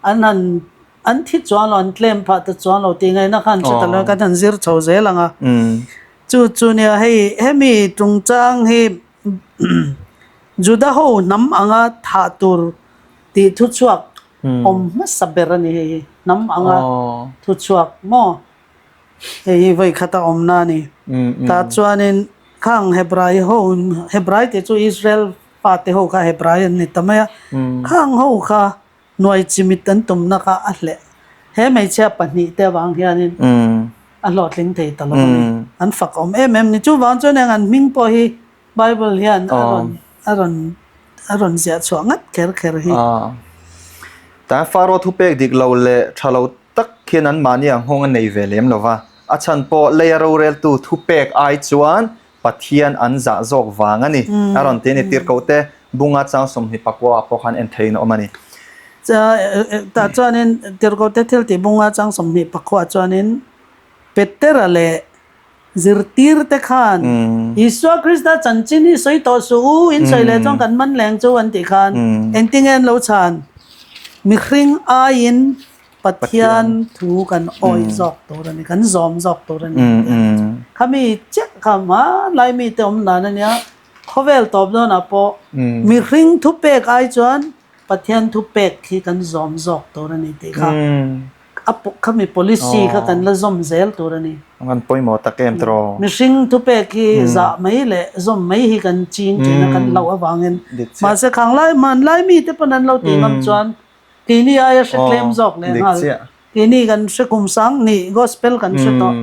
an han an thi chuan lo, an tlem phah ta chuan lo tih ngaihna kha an hre ta lo a, kan han zir chho zel ang a. Chu chu nia hei hemi chungchang hi Juda ho hnam anga thah tur tih thuchhuak awm hmasa ber a ni hei hi, hnam anga thuchhuak maw? Hei hi vawi khat a awmna a ni. Tah chuanin khang Hebrai ho, Hebrai tih chu Israel fate ho kha Hebrai an ni ta mai a, khang ho kha nuai chimit an tumna kha a hleh. He hmeichhia pahnihte avang hianin a hlawhtling thei ta lo a ni. An fak awm em em ni. Chuvang chuan heng an hming pawh hi Bible hian a rawn a rawn a rawn ziah chhuah ngat kher kher hi. Tan Faro thupek dik lo leh tha lo tak hian an mahni ang nghawng a nei ve lem lo va, a chhan pawh leia roreltu thupek ai chuan Pathian an zah zawk vang a ni. A rawn ti a ni. Tirhkohte bunga chang 24 ah pawh khan en theiin a awm a ni. Tah chuanin Tirhkohte thiltih bunga chang 24 ah chuanin Petera leh Zirtir te khan Isua Krista chanchin hi sawi tawh suh u, in sawi leh chuan kan man leng chu an tih khan engtin nge an lo chhan? Mihring aiin Pathian thu kan awih zawk tur a ni, kan zawm zawk tur a ni an tih ang chu. Khami chiah kha hmanlai mite awm dan a nia, khawvel tawp dawnah pawh mihring thupek ai chuan Pathian thupek hi kan zawm zawk tur a ni tih kha. A khami policy kha kan la zawm zel tur a ni. An pawimawh tak em tiraw? Mihring thupek hi zah mai leh zawm mai hi kan ching thin a, kan hlauh avangin. Mahse khang lai hmanlai mite pawn an lo tih ngam chuan keini aia hre tlem zawk leh nghal. Keini kan hre kum sang nih gospel kan hre tawh.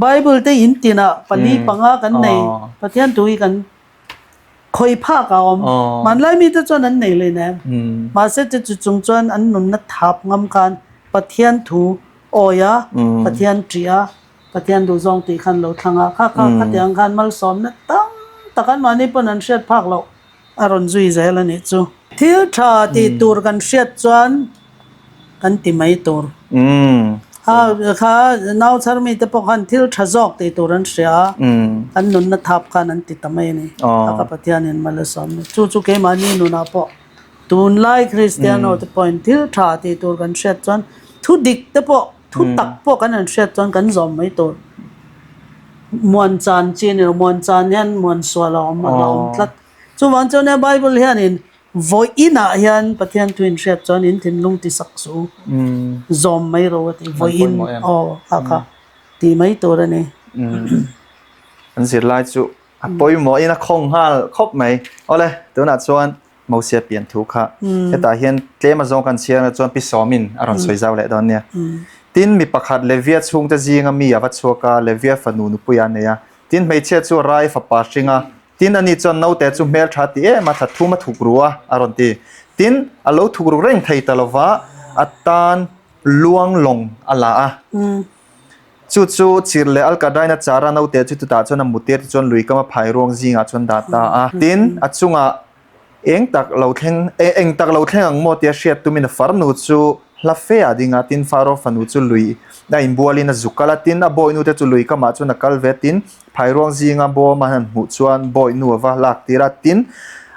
Bible te in tinah pali panga kan nei Pathian thu hi kan Khawi phak a awm. Hmanlai mite chuan an nei hlei nem. Mahse chu chu chung chuan an nunna thap ngam khan Pathian thu awi a, Pathian ṭih a, Pathian duhzawng tih khan lo thlang a. Kha kha khatiang khan malsawmna tam tak an mahni pawn an hriat phak loh a rawn zui zel a nih chu. Thil ṭha tih tur kan hriat chuan kan ti mai tur. Kha kha nau chhar mite pawh khan thil tha zawk tih tur an hria a, an nunna thap khan an ti ta mai a ni. Kha kha Pathianin mal a sawm ni. Chu chu keimahni nunah pawh tunlai Kristian ho te pawhin thil tha tih tur kan hriat chuan thu dik te pawh thu tak pawh kan han hriat chuan kan zawm mai tur. Muan chan chi a ni lo, muan chan hian muan sual a awm a la awm tlat. Chuvang chuan he Bible hianin Vawiinah hian Pathian thu inhriat chuan in thinlung ti sak suh u, zawm mai ro a ti. Vawiin aw kha kha tih mai tur a ni. An zirlai chu a pawimawhin a khawng nghal khawp mai. Awle, tunah chuan Mosia pian thu kha hetah hian tlem azawng kan chhiar na chuan Pi Sawmin a rawn sawi zau leh dawn nia. Tin, mi pakhat Levia chhungte zinga mi a va chhuak a, Levia fanu nupui a nei a. Tin, hmeichhia chu a rai fapa hring a, Tin, ani chuan naute chu hmeltha ti em a, thla thum a thuk ru a, a rawn ti. Tin, a lo thuk ru reng thei ta lo va, a tan luang lawng a la a. Chu chu chirh leh Alkadaina chara naute chu chutah chuan a mutir te chuan lui kama phai ruang zingah chuan dah ta a. Tin, a chungah eng tak lo thleng, eng tak lo thleng ang maw tia hriat tumin a farnu chu Hla fe a ding a, tin Faro fanu chu lui a inbualin a zuk kal a, tin a bawihnu te chu lui kamah chuan a kal ve a, tin phairuang zinga bawm a han hmuh chuan bawihnu a va lak tir a, tin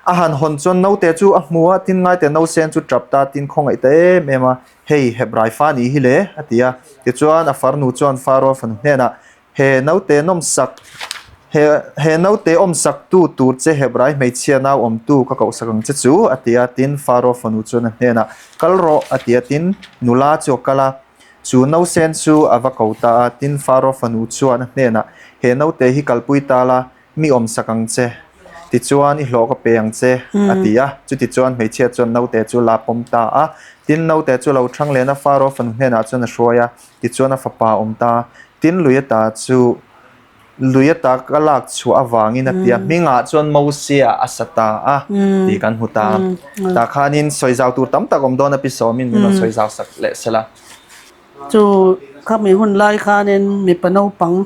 a han hawn chuan naute chu a hmu a, tin ngaite nausen chu tap ta, tin khawngaih ta em em a, hei Hebrai fa nih hi le a ti a, tichuan a farnu chuan Faro fanu hnenah He naute nawmsak he he naute awmsaktu tur che Hebrai hmeichhia nau awmtu ka kohsak ang che chu, a ti a. Tin, Faro fanu chuan a hnenah, Kal rawh, a ti a. Tin, nula chu a kal a, chu nausen chu a va ko ta a. Tin, Faro fanu chuan a hnenah, He naute hi kalpui ta la, mi awmsak ang che, tichuan i hlawh ka pe ang che, a ti a. Chutichuan hmeichhia chuan naute chu la pawm ta a. Tin, naute chu lo thang len a, Faro fanu hnenah chuan a hruai a, tichuan a fapa a awm ta a. Tin, lui ata chu lui ata ka lak chhuah avangin a ti a, hmingah chuan Mosia a sa ta a tih kan hmu ta. Tah khanin sawi zau tur tam tak awm dawn a pi sawmin min rawn sawi zau sak leh se la. Chu khami hun lai khanin mipa naupang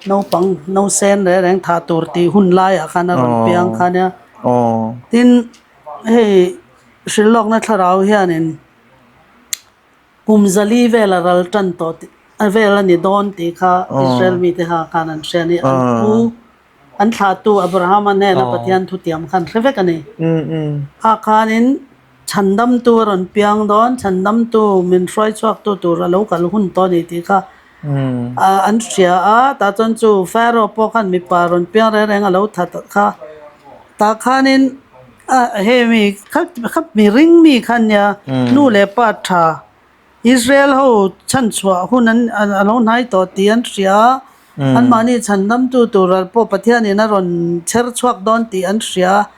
naupang nausen reng reng thah tur tih hun laiah khan a rawn piang kha nia. Tin, hei hrilhlawkna thlarau hianin Kum zali vel a ral tan tawh tih a vel a ni dawn tih kha Israel mite kha khan an hria a ni. An pu, an thlahtu Abrahama hnena Pathian thutiam kha an hre vek a ni. Kha khanin chhandamtu a rawn piang dawn, chhandamtu min hruai chhuaktu tur a lo kal hun tawh a ni tih kha an hria a. Tah chuan chu Pharaoh pawh khan mipa rawn piang reng reng a lo that kha. Tah khanin A hemi khat khat mi ring mi kha ania nu leh pa tha Israel ho chhanchhuah hun an a lo hnai tawh tih an hria a anmahni chhandamtu tur pawh Pathianin a rawn chher chhuak dawn tih an hria a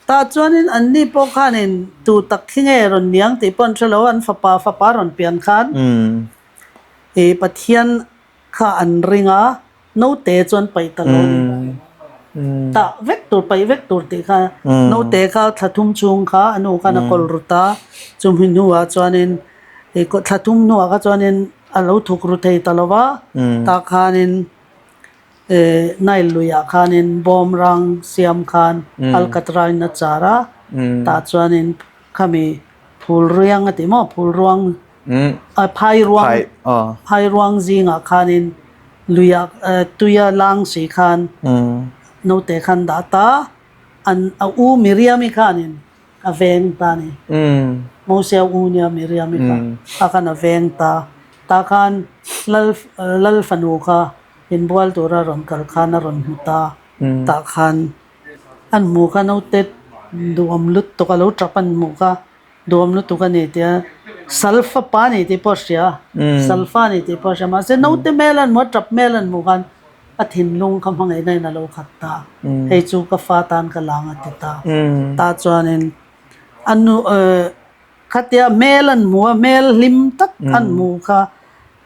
tah chuanin anni pawh khanin tu tak hi nge rawn niang tih pawh an hre lo a an fapa fapa rawn pian khan ih Pathian kha an ring a. Naute chuan paih ta lo a ni. Tah vek tur, paih vek tur tih kha naute kha thla thum chhung kha a nu khan a kawl ru ta. Chumi hnuah chuanin ih thla thum hnuah kha chuanin a lo thuk ru thei ta lo va. Tah khanin ih Nile luiah khanin bawm rang siam khan alkatrain a char a. Tah chuanin khami phul riang a ti maw phul ruang A phai ruang phai ruang zingah khanin luiah tuia lang si khan naute khan dah ta an a u Miriami khanin a veng ta a ni. Mosia u nia Miriami kha a khan a veng ta. Tah khan lal lal fanu kha inbual tura rawn kal khan a rawn hmu ta. Tah khan an hmu kha naute duhawm lutuk a lo tap an hmuh kha. Duam lutuk a ni tia sal fapa a ni tih pawh a hria a, sal fa a ni tih pawh a hria mahse naute hmel an hmu a, tap hmel an hmuh khan a thinlung kha hmangaihna in a lo khat ta, hei chu ka fa tan ka lang a ti ta. Tah chuanin a nu khatia hmel an hmu a, hmel hlim tak an hmuh kha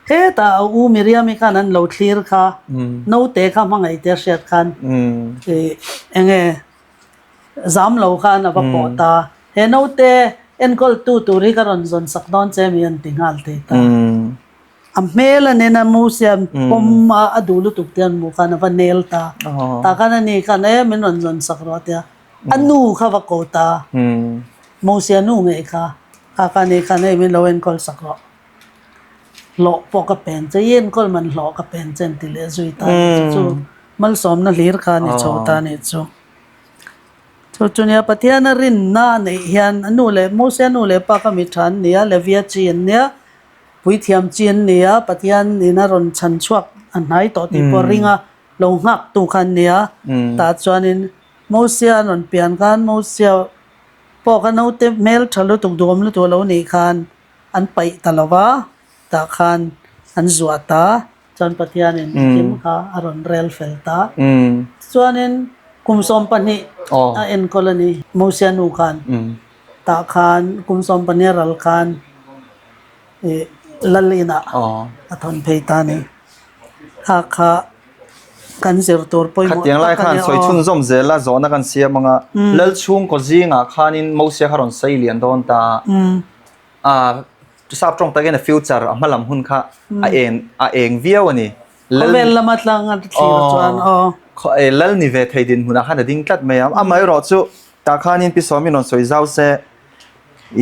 hetah a u Miriami khan an lo thlir kha naute kha hmangaih te a hriat khan eng nge Zam lo khan a va pawh ta. He naute enkawltu tur hi ka rawn zawn sak dawn che mi an ti nghal thei ta. A hmel a nena Mosian pawm a a duh lutuk te an hmuh khan a va nel ta. Tah khan a ni khan e min rawn zawn sak rawh a tia. A nu kha va ko ta. Mosia nu ngei kha. Kha kha ni khan hei min lo enkawl sak rawh. Hlawh pawh ka pen che, i enkawl man hlawh ka pen che an ti leh zui ta a ni chu. Chu malsawmna hlir kha a ni chho ta a nih chu. Chu chu nia Pathiana rinna a neih hian a nu leh Mosia nu leh pa kha mi tha an ni a, Levia chi an nia, puithiam chi an ni a, Pathian in a rawn chhan chhuak a hnai tawh tih pawh ring a, lo nghak tu kha an ni a. Tah chuanin Mosia an rawn pian khan Mosia pawh kha naute hmel tha lutuk duhawm lutuk a lo nih khan an paih ta lo va, tah khan an zuah ta. Chuan Pathianin engkim kha a rawn rel fel ta. Tichuanin kum 12 a enkawl a ni, Mosia nu khan. Tah khan kum 12 a ral khan ih lal inah a thawn phei ta a ni. Kha kha kan zir tur pawimawh tak a ni. Khatiang lai khan sawi chhunzawm zel a, zawhna kan siam ang a. Lal chhungkaw zingah khanin Mosia kha rawn sei lian dawn ta a. A sap tawng takin a future a hma lam hun kha a eng a eng viau a ni. Lal Khawvel lama tlang a thlir chuan aw. Lal ni ve thei dinhmunah khan a ding tlat mai a. Amaherawhchu tah khanin Pi Sawmin rawn sawi zau se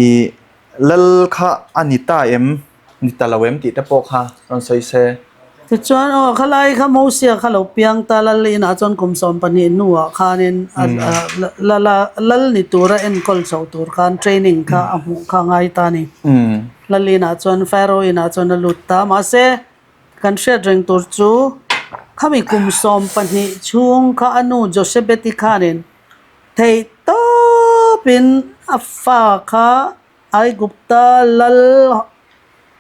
i Lal kha a ni ta em, ni ta lo em tih te pawh kha rawn sawi se. Tichuan, aw, khalai kha Mosia kha lo piang ta Lal inah chuan kum 12 hnuah khanin lala lal ni tura enkawl chho tur khan training kha a hmuh kha a ngai ta a ni. Lal inah chuan Pharaoh inah chuan a lut ta. Mahse, kan hriat reng tur chu khami kum 12 chhung kha a nu Joshebeti khanin Theih tawpin a fa kha Aigupta lal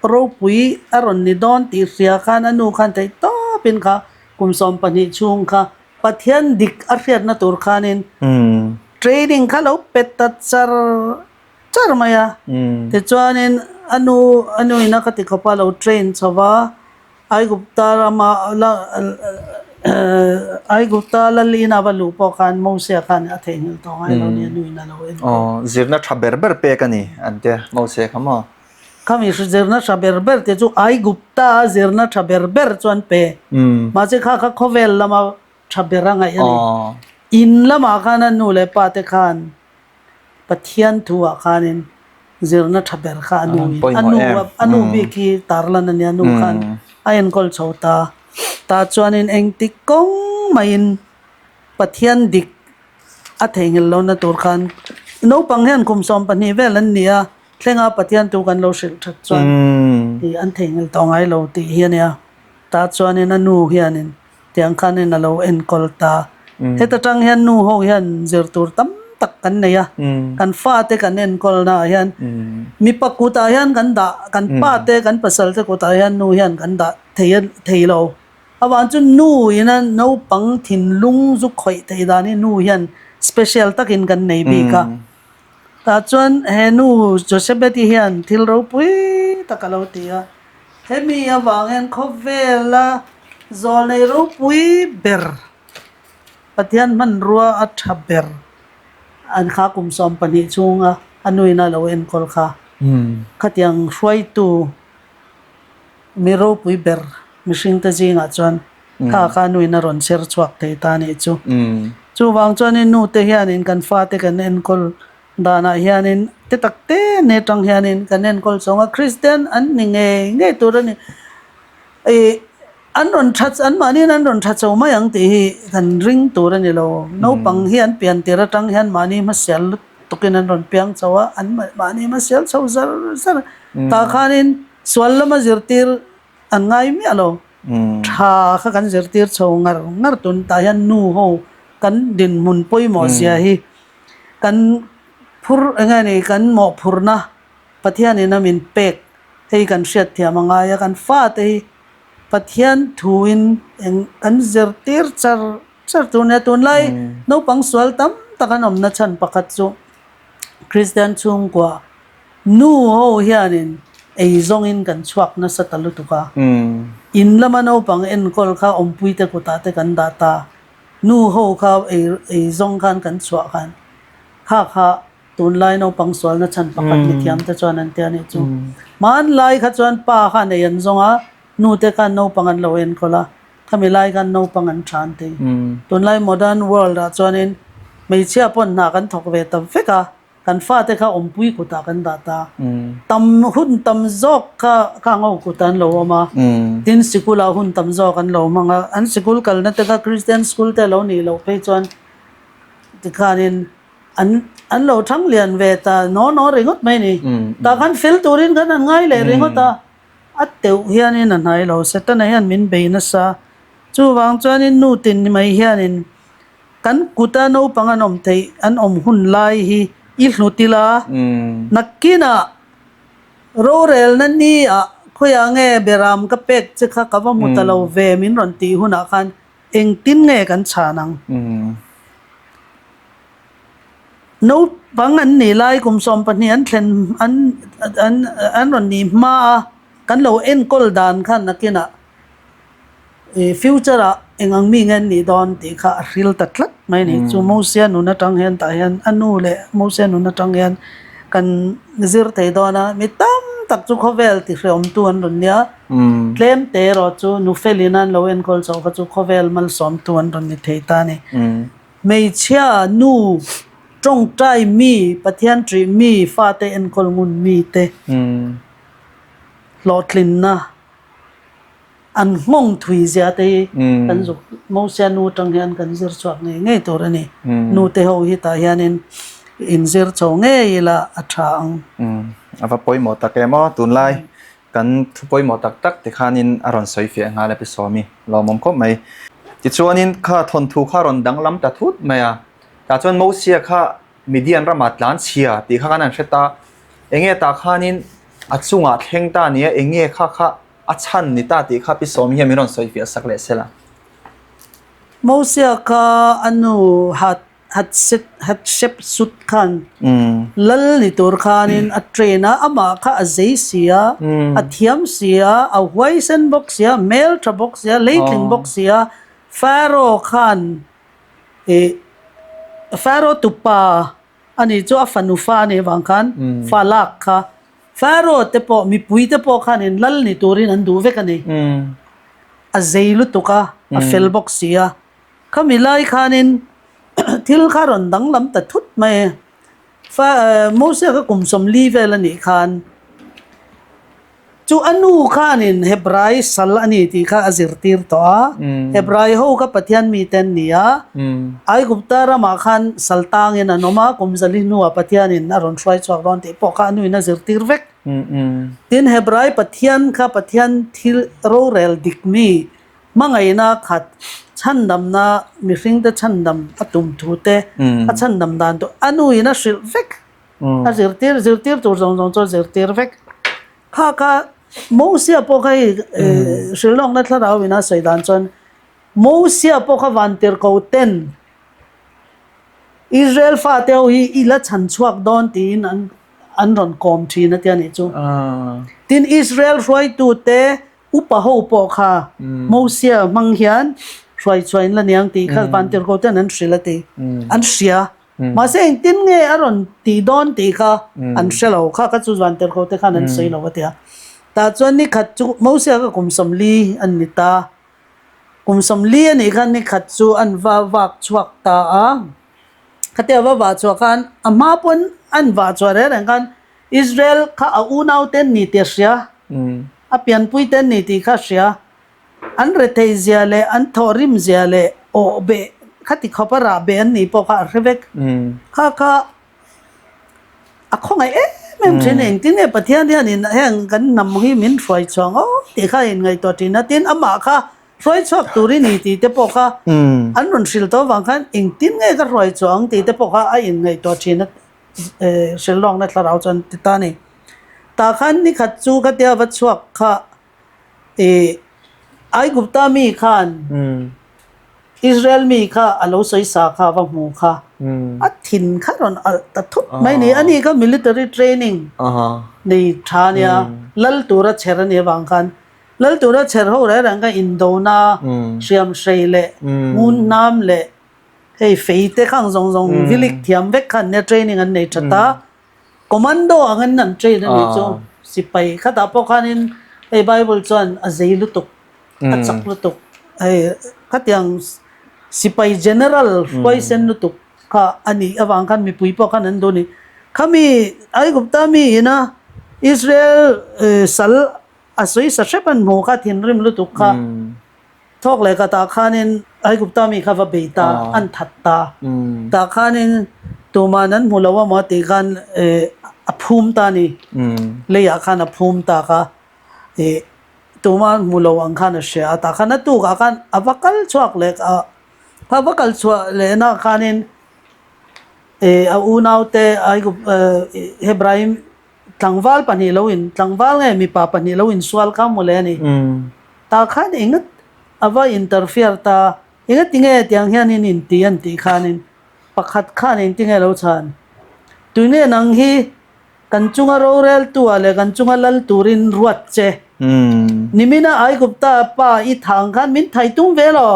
ropui a rawn ni dawn tih hria khan a nu khan theih tawpin kha kum 12 chhung kha Pathian dik a hriatna tur khanin training kha lo pe ta char char mai a. Tichuanin a nu a nuin a khati khawpa lo train chho va. Aigupta rama la Aigupta lalina va luh pawh khan Mosia khan a theihnghilh tawh ngai lo nia nuin a lo en tawh. Aw, zirna tha ber ber pek a ni an tia Mosia kha maw? Khami zirna tha ber ber te chu Aigupta a zirna tha ber ber chuan pe. Mahse kha kha khawvel lama tha ber a ngaih a ni. In lamah khan a nu leh pa te khan Pathian thu ah khanin zirna tha ber kha a nu in a nu a nu bik hi tarlan a nia nu khan a enkawl chho ta tah chuanin engtik kawng maiin Pathian dik a theihnghilh lohna tur khan naupang hian kum 12 vel an ni a thlenga Pathian thu kan lo hrilh that chuan ih an theihnghilh tawh ngai lo tih hi a nia tah chuanin a nu hianin Tiang khanin a lo enkawl ta. Heta tang hian nu ho hian zir tur tam tak kan nei a. Kan fate kan enkawlna ah hian mipa kutah hian kan dah, kan pate kan pasalte kutah hian nu hian kan dah thei a thei lo. Avang chu nu ina naupang thinlung zu khawih theih dan hi nu hian special takin kan nei bik a. Tah chuan he nu Joshebeti hian thil ropui tak a lo ti a, hemi avang hian khawvela zawlnei ropui ber, Pathian hmanrua a tha ber an kha kum 12 chhunga a nuin a lo enkawl kha khatiang hruaitu mi ropui ber mihringte zingah chuan kha kha nuin a rawn chher chhuak thei ta nih chu. Chuvang chuanin nute hianin kan fate kan enkawl danah hianin te tak te ne tang hianin kan enkawl chhawng a, Kristian an ni ngei ngei tur a ni. Ih an rawn tha an mahniin an rawn tha chho mai ang tih hi kan ring tur a ni lo. Naupang hi an pian tir atang hian mahni hmasial lutukin an rawn piang chho a, an mahni hmasial chho zar zar a. Tah khanin sual lama zirtir an ngai miah lo. Tha kha kan zirtir chho ngar ngar tun tah hian nu ho kan dinhmun pawimawh zia hi kan phur eng nge ni kan mawhphurna Pathianin a min pek hei kan hriatthiam a ngai a, kan fate hi Pathian thuin eng kan zirtir char char tur nia tunlai naupang sual tam tak an awmna chhan pakhat chu Kristian chhungkua Nu ho hianin ei zawngin kan chhuak nasa ta lutuk a, in lama naupang enkawl kha awmpuite kutah te kan dah ta. Nu ho kha ei ei zawng khan kan chhuah khan kha kha tunlai naupang sualna chhan pakhat mithiam te chuan an ti a nih chu. Hmanlai kha chuan pa khan ei an zawng a, nu te khan naupang an lo enkawl a, khami lai khan naupang an than thei. Tunlai modern world ah chuanin hmeichhia pawn hna kan thawk ve ta vek a. Kan fate kha awmpui kutah kan dah ta. Tam hun tam zawk kha khang ho kut an lo awm a. Tin sikulah hun tam zawk an lo hmang a. An sikul kalna te kha Christian school te lo nih loh phei chuan tikhanin an an lo thang lian ve ta naw naw ringawt mai ni. Tah khan fel turin khan an ngai leh ringawt a. A teuh hianin a hnai lo. Setana hian min bei nasa. Chuvang chuanin nu tin ni mai hianin Kan kuta naupang an awm theih an awm hun lai hi i hlut ila, nakinah rorelna ni ah khawiah nge beram ka pek che kha ka va hmu ta lo ve min rawn tih hunah khan engtin nge kan chhan ang? Naupang an nih lai kum 12 an thlen an an an rawn nih hma a kan lo enkawl dan khan nakinah Future ah eng ang mi nge an nih dawn tih kha a hril ta tlat mai a ni. Chu Mosia nun atang hian tah hian a nu leh Mosia nun atang hian kan zir thei dawn a, mi tam tak chu khawvel ti hreawmtu an rawn nia, tlem te erawh chu nu felin an lo enkawl chauh kha chu khawvel malsawmtu an rawn ni thei ta a ni. Hmeichhia nu. Tawngtai mi, Pathian ṭih mi, fate enkawl ngun mite hlawhtlinna an nghawng thui zia te hi kan zuk Mosia nu atang hian kan zir chhuak ngei ngei tur a ni. Nu te ho hi tah hianin inzir chho ngei ila a tha ang. A va pawimawh tak em aw, tunlai Kan thu pawimawh tak tak ti khanin a rawn sawi fiah nghal a Pi Sawmi, lawmawm khawp mai. Tichuanin kha thawnthu kha rawn danglam ta thut mai a, tah chuan Mosia kha Midian ramah tlan chhia tih kha khan an hre ta, enge tah khanin a chungah thleng ta nia enge kha kha a chhan ni ta tih kha Pi Sawmi hian min rawn sawi fiah sak leh sela. Mosia kha a nu hat Hatshepsut khan lal ni tur khanin a train a, amah kha a zei si a, a thiam si a, a huaisen bawk si a, hmel tha bawk si a, leitling bawk si a, Pharaoh khan ih Pharaoh tupa a nih chu a fanu fa a nih avang khan fa lak kha Pharaoh te pawh mipui te pawh khanin lal ni turin an duh vek a ni. A zei lutuk a, a fel bawk si a. Khami lai khanin thil kha rawn danglam ta thut mai a, fa Moses kha kum 40 vel a nih khan chu a nu khanin Hebrai sal a ni tih kha a zirtir tawh a, Hebrai ho kha Pathian mite an ni a, Aigupta ramah khan sal tangin an awm a, kum zali hnuah Pathianin a rawn hruai chhuak dawn tih pawh kha a nuin a zirtir vek. Tin, Hebrai Pathian kha Pathian thil rorel dik mi Hmangaihna khat chhandamna mihringte chhandam a tum thu te, a chhandam dan tur a nuin a hrilh vek, a zirtir zirtir tur zawng zawng chu a zirtir vek. Kha kha Mosia pawh kha hei hrilhlawkna thlarau ina sawi dan chuan Mosia pawh kha vantirhko ten Israel fate ho hi i la chhan chhuak dawn tiin an an rawn kawm thin a tia nih chu. Tin Israel hruaitute Upa ho pawh kha Mosia hmang hian hruai chhuah in la niang tih kha vantirhko ten an hrilh a ti. An hria. Mahse engtin nge a rawn tih dawn tih kha an hre lo. Kha kha chu vantirhko te khan an sawi lo a ti a. Tah chuan nikhat chu Mosia kha kum 40 an ni ta. Kum 40 a nih khan nikhat chu an va vak chhuak ta a. Khatia va vah chhuah khan a hma pawn an vah chhuah reng reng khan Israel kha a unau te an ni tih a hria, a pianpui te an ni tih kha a hria. An rethei zia leh an thawhrim zia leh awh beh khati khawp a rah beh an nih pawh kha a hre vek. Kha kha a khawngaih em em thin a, engtin nge Pathian hianin heng kan hnam hi min hruai chhuang aw tih kha a inngaihtuah thin a, tin amah kha hruai chhuak tur i ni tih te pawh kha an rawn hrilh tawh avang khan engtin nge ka hruai chhuah ang tih te pawh kha a inngaihtuah thin a. Hrilhlawkna thlarau chuan ti ta a ni. Tah khan ni khat chu khatia va chhuak kha ih Aigupta mi khan Israel mi kha a lo sawi sa kha va hmu kha a thin kha rawn alh ta thut mai a ni. Ani kha military training nei tha a nia, lal tura chher a nih avang khan lal tura chher ho reng reng kha indona hriam hrei leh ngun hnam leh Hei fei te khang zawng zawng vilik thiam vek khan nia training an nei that a, commando angin an train a nih chu sipai khatah pawh khanin hei bible chuan a zei lutuk a chak lutuk hei khatiang sipai general huaisen lutuk kha a nih avang khan mipui pawh khan an duh a ni. Khami Aigupta mi ina Israel sal a sawi sa hrep an hmuh kha thinrim lutuk kha. Thawk leh ka tah khanin Aigupta mi kha va bei ta, an that ta. Tah khanin tuman an hmu lo amaw tih khan a phum ta a ni. Leiah khan a phum ta kha ih tuma an hmu lo ang khan a hria a. Tah khan a tukah khan a va kal chhuak leh a, a va kal chhuah lehna khanin ih a unaute Aigup Hebraim Tlangval pahnih lo in, tlangval nge mipa pahnih lo insual kha mawle a ni. Tah khan enga a va interfere ta, enga tinge tiang hian in inti an tih khanin pakhat khan engtinge lo chhan. Tuine nang hi kan chunga roreltu ah leh kan chunga lal turin ruat che. Nimina Aigupta pa i thang khan min thai tum ve lo.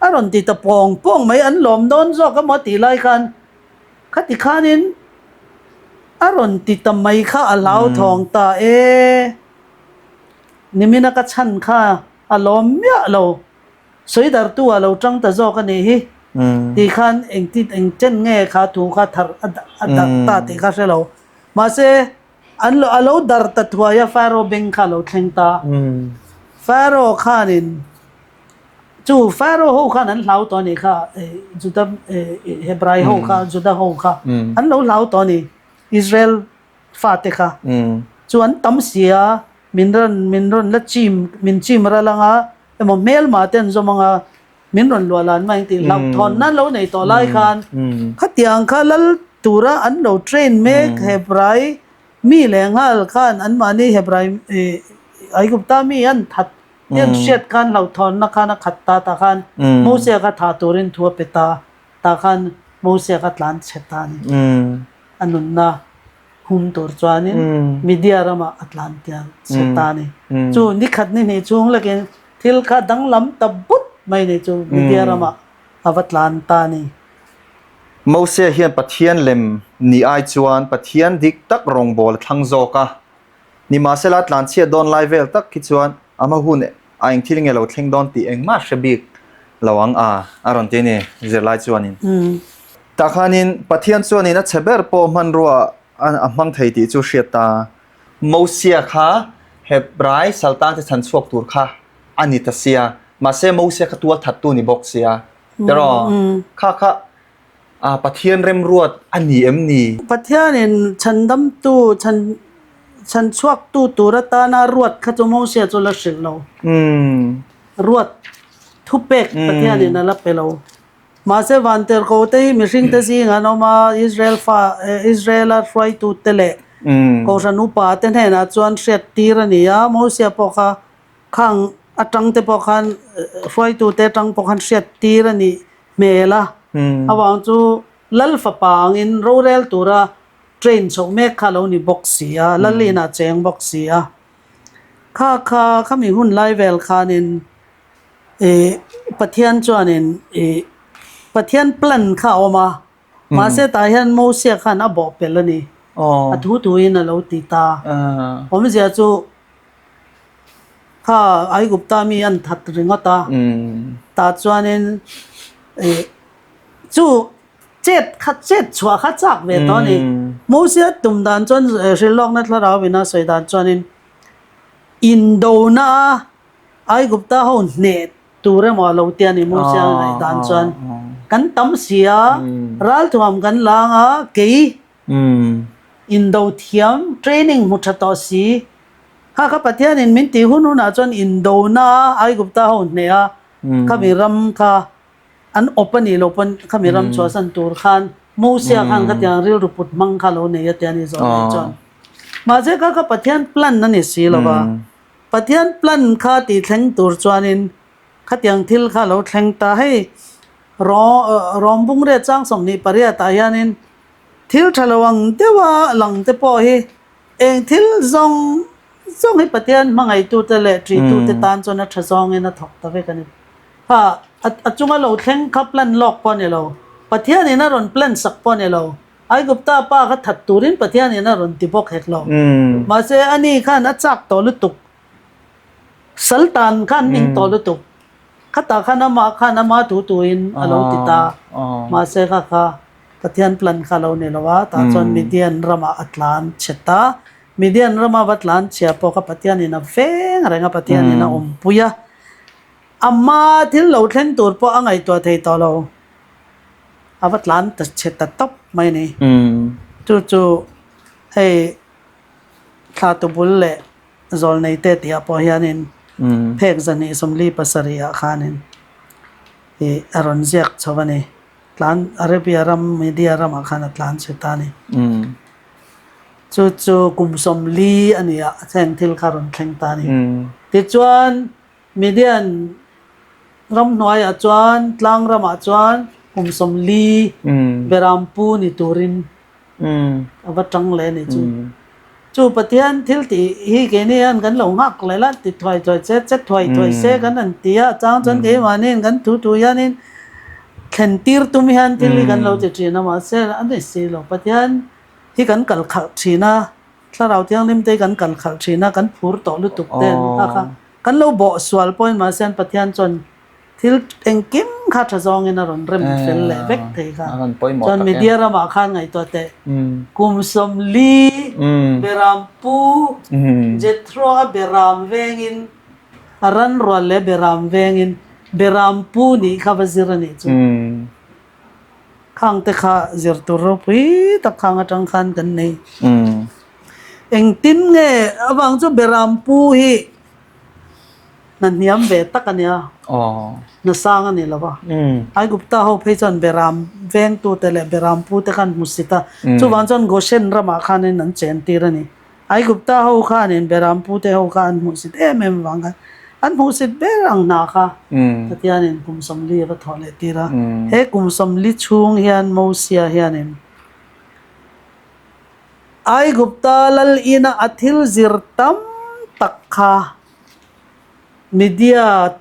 A rawn ti ta pawng pawng mai, an lawm dawn zawk emaw tih lai khan Khati khanin a rawn ti ta mai kha a hlauthawng ta e. Nimina ka chhan kha a lawm miah lo. Sawidartu a lo tang ta zawk a nih hi. Ti khan engtin eng chen nge kha thu kha thar a darh ta tih kha hre lo. Mahse an a lo darh ta thuai a Pharaoh beng kha a lo thleng ta. Pharaoh khanin chu Pharaoh ho khan an hlau tawh a nih kha Juda Hebrai ho kha Juda ho kha an lo hlau tawh a ni Israel fate kha chu an tam si a min rawn min rawn la chim min chim ral anga emaw hmelma te an zawm anga min rawn luah lan mai ang tih hlauhthawnna an lo nei tawh lai khan khatiang kha lal tura an lo train mek Hebrai mi leh nghal khan anmahni Hebrai Aigupta mi an that te an hriat khan hlauhthawnna khan a khat ta tah khan Mosia kha thah turin thu a pe ta tah khan Mosia kha tlan chhe ta a ni. A nunna hum tur chuanin Media ramah a tlan tial chhe ta a ni. Chu nikhat ni hnih chhung lekin thil kha danglam ta but mai ni chu Media ramah a va tlan ta a ni. Mose hian Pathian lem ni ai chuan Pathian dik tak rawngbâwl a thlang zawk a. Nimahsela tlanchhiat dawn lai vel tak khi chuan a hma hun a eng thil nge lo thleng dawn tih engmah hre bik lo ang a, a rawn ti a ni zirlai chuanin. Tah khanin Pathian chuanin a chhe ber pawh hmanrua a hmang thei tih chu hriat ta. Mosia kha Hebrai saltangte chhan chhuak tur kha a ni ta sia, mahse Mosia kha tual thattu ni bawk sia. Tiraw? Kha kha A Pathian remruat a ni em ni? Pathianin chhandamtu, chhan chhanchhuaktu tur atana ruat kha chu Mosia chu la hrilh lo. Ruat thupek Pathianin a la pe lo. Mahse vantirhkoh te hi mihringte zingah an awm a, Israel fa, Israela hruaitute leh Kohhran upa te hnenah chuan hriattir a ni a, Mosia pawh kha khang atangte pawh khan hruaitute atang pawh khan hriattir a nih hmel a, avang chu Lal fapa angin rorel tura train chhoh mek kha lo ni bawk si a, Lal inah cheng bawk si a. Kha kha khami hun lai vel khanin ih Pathian chuanin ih Pathian plan kha a awm a, mahse tah hian Mosia khan a bawh pelh a ni, a thu thuin a lo ti ta. Awmzia chu Kha Aigupta mi an that ringawt a, tah chuanin ih chu chet kha chet chhuah kha chak ve tawh a ni. Mosia tum dan chuan hrilhlawkna thlarau ina sawi dan chuanin indona a Aigupta ho hneh tur emaw a lo ti a ni Mosia ngaih dan chuan. Kan tam si a, ralthuam kan lang a, kei Indo thiam training hmu tha tawh si. Kha kha Pathianin min tih hun hunah chuan Indona Aigupta ho hneh a, khami ram kha an awp a nih loh pawn khami ram chhuahsan tur khan Mosia khan khatiang rilru put hmang kha lo nei a tia ni zawh nei chuan. Mahse kha kha Pathian plan a ni si lo va. Pathian plan kha tih thleng tur chuanin khatiang thil kha lo thleng ta. Hei Rawmbungriat chang 28 ah hianin Thil tha lo ang deuha lang te pawh hi eng thil zawng zawng hi Pathian hmangaihtute leh ṭihtute tan chuan a ṭha zawngin a thawk ta vek a ni. Kha a chunga lo thleng kha plan lawk pawh a ni lo. Pathianin a rawn plan sak pawh a ni lo. Aigupta pa kha that turin Pathianin a rawn ti bawk hek lo. Mahse ani khan a chak tawh lutuk. Saltan khan ning tawh lutuk. Khatah khan amah khan ama thu tuin a lo ti ta. Mahse kha kha Pathian plan kha lo ni lo a, tah chuan Midian ramah a tlan chhe ta. Midian rama va tlan chhia pawh kha Pathianin a veng reng a, Pathianin a awmpui a. Ama thil lo thleng tur pawh a ngaihtuah thei tawh lo. A va tlan ta chhe ta tawp mai a ni. Chu chu hei thlatu bul leh Zawlneite tihah pawh hianin phek 247 ah khanin ih a rawn ziak chho a ni. Tlan Arabia ram Media ramah khan a tlan chhe ta a ni. Chu chu kum 40 a ni a, heng thil kha a rawn thleng ta a ni. Tichuan Midian ramhnuaiah chuan tlang ramah chuan kum 40 Berampu ni turin A va tang leh a ni chu. Chu Pathian thil tih hi keini hian kan lo nghak leh la, ti thuai thuai che che thuai thuai se kan han ti a, chang chuan keimahniin kan thu thu hianin thlen tir tum hian thil hi kan lo ti thin a, mahse a ni si lo. Pathian hi kan kal khalh thin a, Thlarau Thianghlim te hi kan kal khalh thin a, kan phur tawh lutuk te an nghak a, kan lo bawh sual pawhin mahse an Pathian chuan. Thil engkim kha tha zawngin a rawn rem fel leh vek thei kha. Chuan media ramah khan ngaihtuah teh kum 40 beram pu Jethro a beram vengin a ran rual leh beram vengin beram pu nih kha va zir a nih chu. Khang te kha zir tur ropui tak khang atang khan kan nei. Engtin nge avang chu beram pu hi Hna hniam ve tak a nia. Hna sang a ni lo va. Aigupta ho phei chuan Beram vengtute leh Beram pute khan hmu sit a. Chuvang chuan Goshen ramah khanin an chen tir a ni. Aigupta ho khanin Beram pute ho kha an hmuh sit em em avang khan an hmuh sit ber ang hna kha Pathianin kum 40 a va thawh leh tir a. He kum 40 chhung hian Mosia hianin Aigupta lal ina a thil zir tam tak kha Media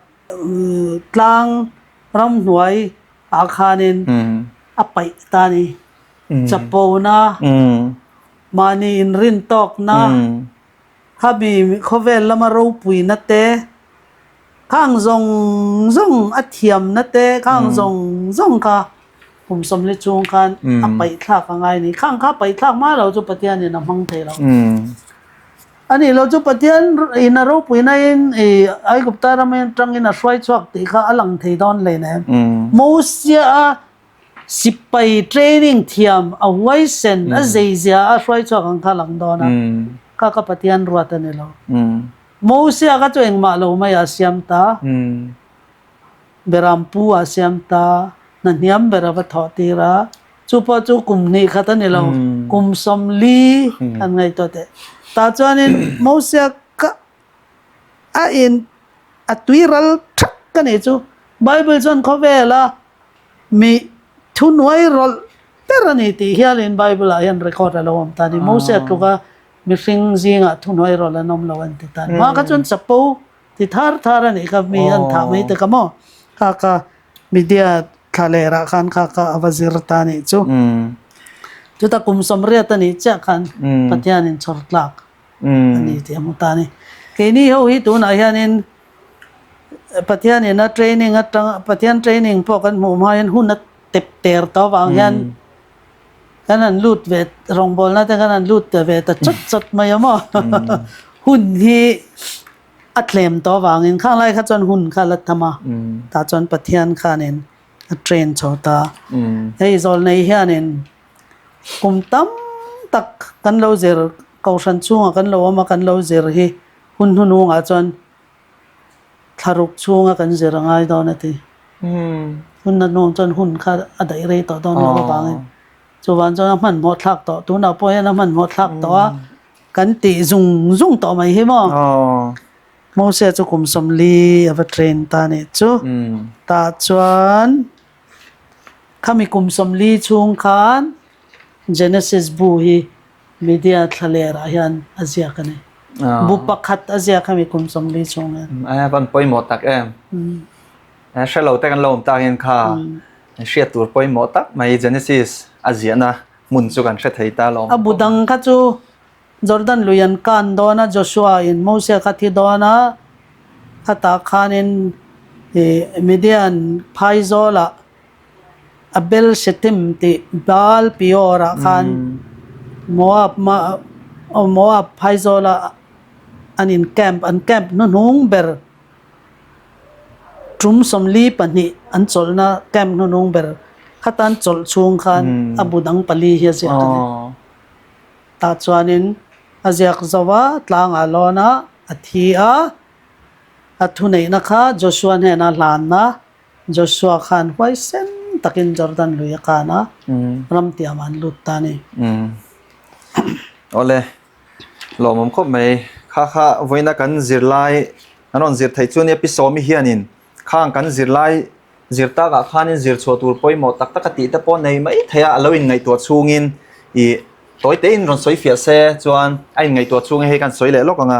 tlang ramhnuai ah khanin a paih ta a ni. Chapona, mahni inrintawkna, khami khawvel lama ropuina te, Khang zawng zawng a thiamna te khang zawng zawng kha kum 40 chhung khan a paih thlak a ngai a ni. Khang kha paih thlak hma lo chu Pathianin a hmang thei lo. A nih lo chu Pathian in a ropuina in i Aigupta ram atangin a hruai chhuak tih kha a lang thei dawn hle nem. Mosia a sipai training thiam a huaisen a zeizia a hruai chhuak ang kha a lang dawn a. Kha kha Pathian ruat a ni lo. Mosia kha chu engmah lo mai a siam ta, Beram pu a siam ta, hna hniam ber a va thawh tir a, chu pawh chu kum hnih khat a ni lo, kum 40 an ngaihtuah teh. Tah chuanin Mosia kha a in a tui ral thak ka nih chu, Bible chuan khawvela mi thuhnuai rawlh ber a ni tih hialin Bible ah hian record a lo awm ta a ni. Mosia tluka Mihring zingah thuhnuai rawlh an awm lo an ti tan. Mah kha chuan chapo ti thar thar a nih kha mi an thah mai te kha maw? Kha kha media thla leh rah khan kha kha a va zir ta nih chu. Chuta kum 80 a nih chiah khan Pathianin chhawr tlak a ni tih a hmu ta a ni. Keini ho hi tunah hianin Pathianin a training atang Pathian training pawh kan hmuh hma hian hun a tep ter tawh avang hian Kan han lut ve rawngbawlna te kan han lut ta ve ta chawt chawt mai a maw? Hun hi a tlem tawh avangin khang lai kha chuan hun kha la tham a, tah chuan Pathian khanin a train chho ta. Hei zawlnei hianin kum tam tak kan lo zir kohhran chhungah kan lo awm a kan lo zir hi hun hnuhnungah chuan Thlaruk chhunga kan zir a ngai dawn a ti. Hun na hnuang chuan hun kha a daih rei tawh dawn lo avangin chuvan chuan a hmanhmawh thlak tawh. Tunah pawh hian a hmanhmawh thlak tawh a, kan tih zung zung tawh mai hi maw. Mose chu kum 40 a va train ta a nih chu. Tah chuan khami kum 40 chhung khan Genesis bu hi Media thlalerah hian a ziak a ni. Bu pakhat a ziak hemi kum 40 chhung hian. A van pawimawh tak em. Hre lo te kan lo awm tak hian kha hriat tur pawimawh tak mai Genesis a ziahna hmun chu kan hre thei ta lo. A bu dang kha chu Jordan lui an kan dawn a, Joshua in Moses kha thi dawn a, khatah khanin Midian phaizawlah Abel Shittim tih Baal Peor ah khan Moab Moab phaizawla an in camp an camp hnuhnung ber tum 42 an chawlhna camp hnuhnung ber khata an chawlh chhung khan a bu dang pali hi a ziak a ni. Tah chuanin a ziak zo a, tlangah lawn a, a thi a, a thuneihna kha Joshua hnena hlanna Joshua khan huaisen takin Jordan lui a kan a, ram tiamah an lut ta a ni. Awle, lawmawm khawp mai. Kha kha vawiina kan zirlai an rawn zir theih chu nia Pi Sawmi hianin khang kan zirlai zir takah khanin zir chhuah tur pawimawh tak tak a tih te pawh nei mai thei a, a lo inngaihtuah chhungin ih tawi tein rawn sawi fiah se chuan a inngaihtuah chhungin hei kan sawi leh lawk ang a.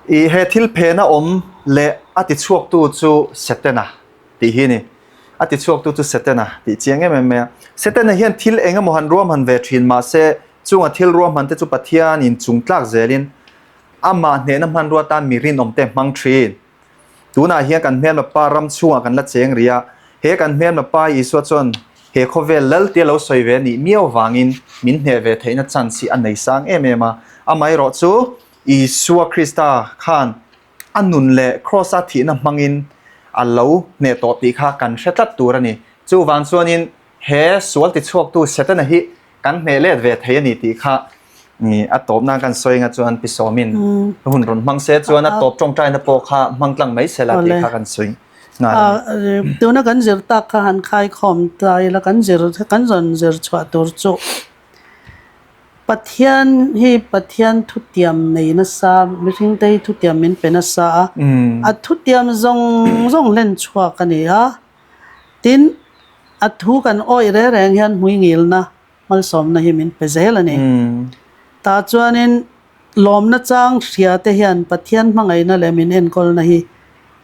I he thil phena awm leh a tichhuaktu chu Setana tih hi a ni. A tichhuaktu chu Setana tih chiang em em mai a. Setana hian thil eng emaw han ruahman ve thin mah se chunga thil ruahman te chu Pathianin chung tlak zelin amah hnehna hmanrua tan mi rinawm te hmang thin. Tunah hian kan hmelma pa ram chhungah kan la cheng rih a, he kan hmelma pa Isua chuan he khawvel lal tia lo sawi ve a nih miau vangin min hneh ve theihna chance hi a nei sang em em a. Amaherawh chu Isua Krista khan a nun leh Kraws-a thihna hmangin a lo hneh tawh tih kha kan hre tlat tur a ni. Chuvang chuanin he sual tichhuaktu Setana hi kan hneh let ve thei a ni tih kha a tawp nan kan sawi anga chuan pi Sawmin hun rawn hmang se chuan a tawp tawngtaina pawh kha hmang tlang mai se la tih kha kan sawi nghal a ni. Tuna kan zir tak kha han khaikhawm ta ila kan zir kan rawn zir chhuah tur chu Pathian hi Pathian thutiam nei nasa mihringte hi thutiam min pe nasa a, a thutiam zawng zawng hlen chhuak a ni a. Tin, a thu kan awih reng reng hian hmuingilna malsawmna hi min pe zel a ni. Tah chuanin lawmna chang hria te hian Pathian hmangaihna leh min enkawlna hi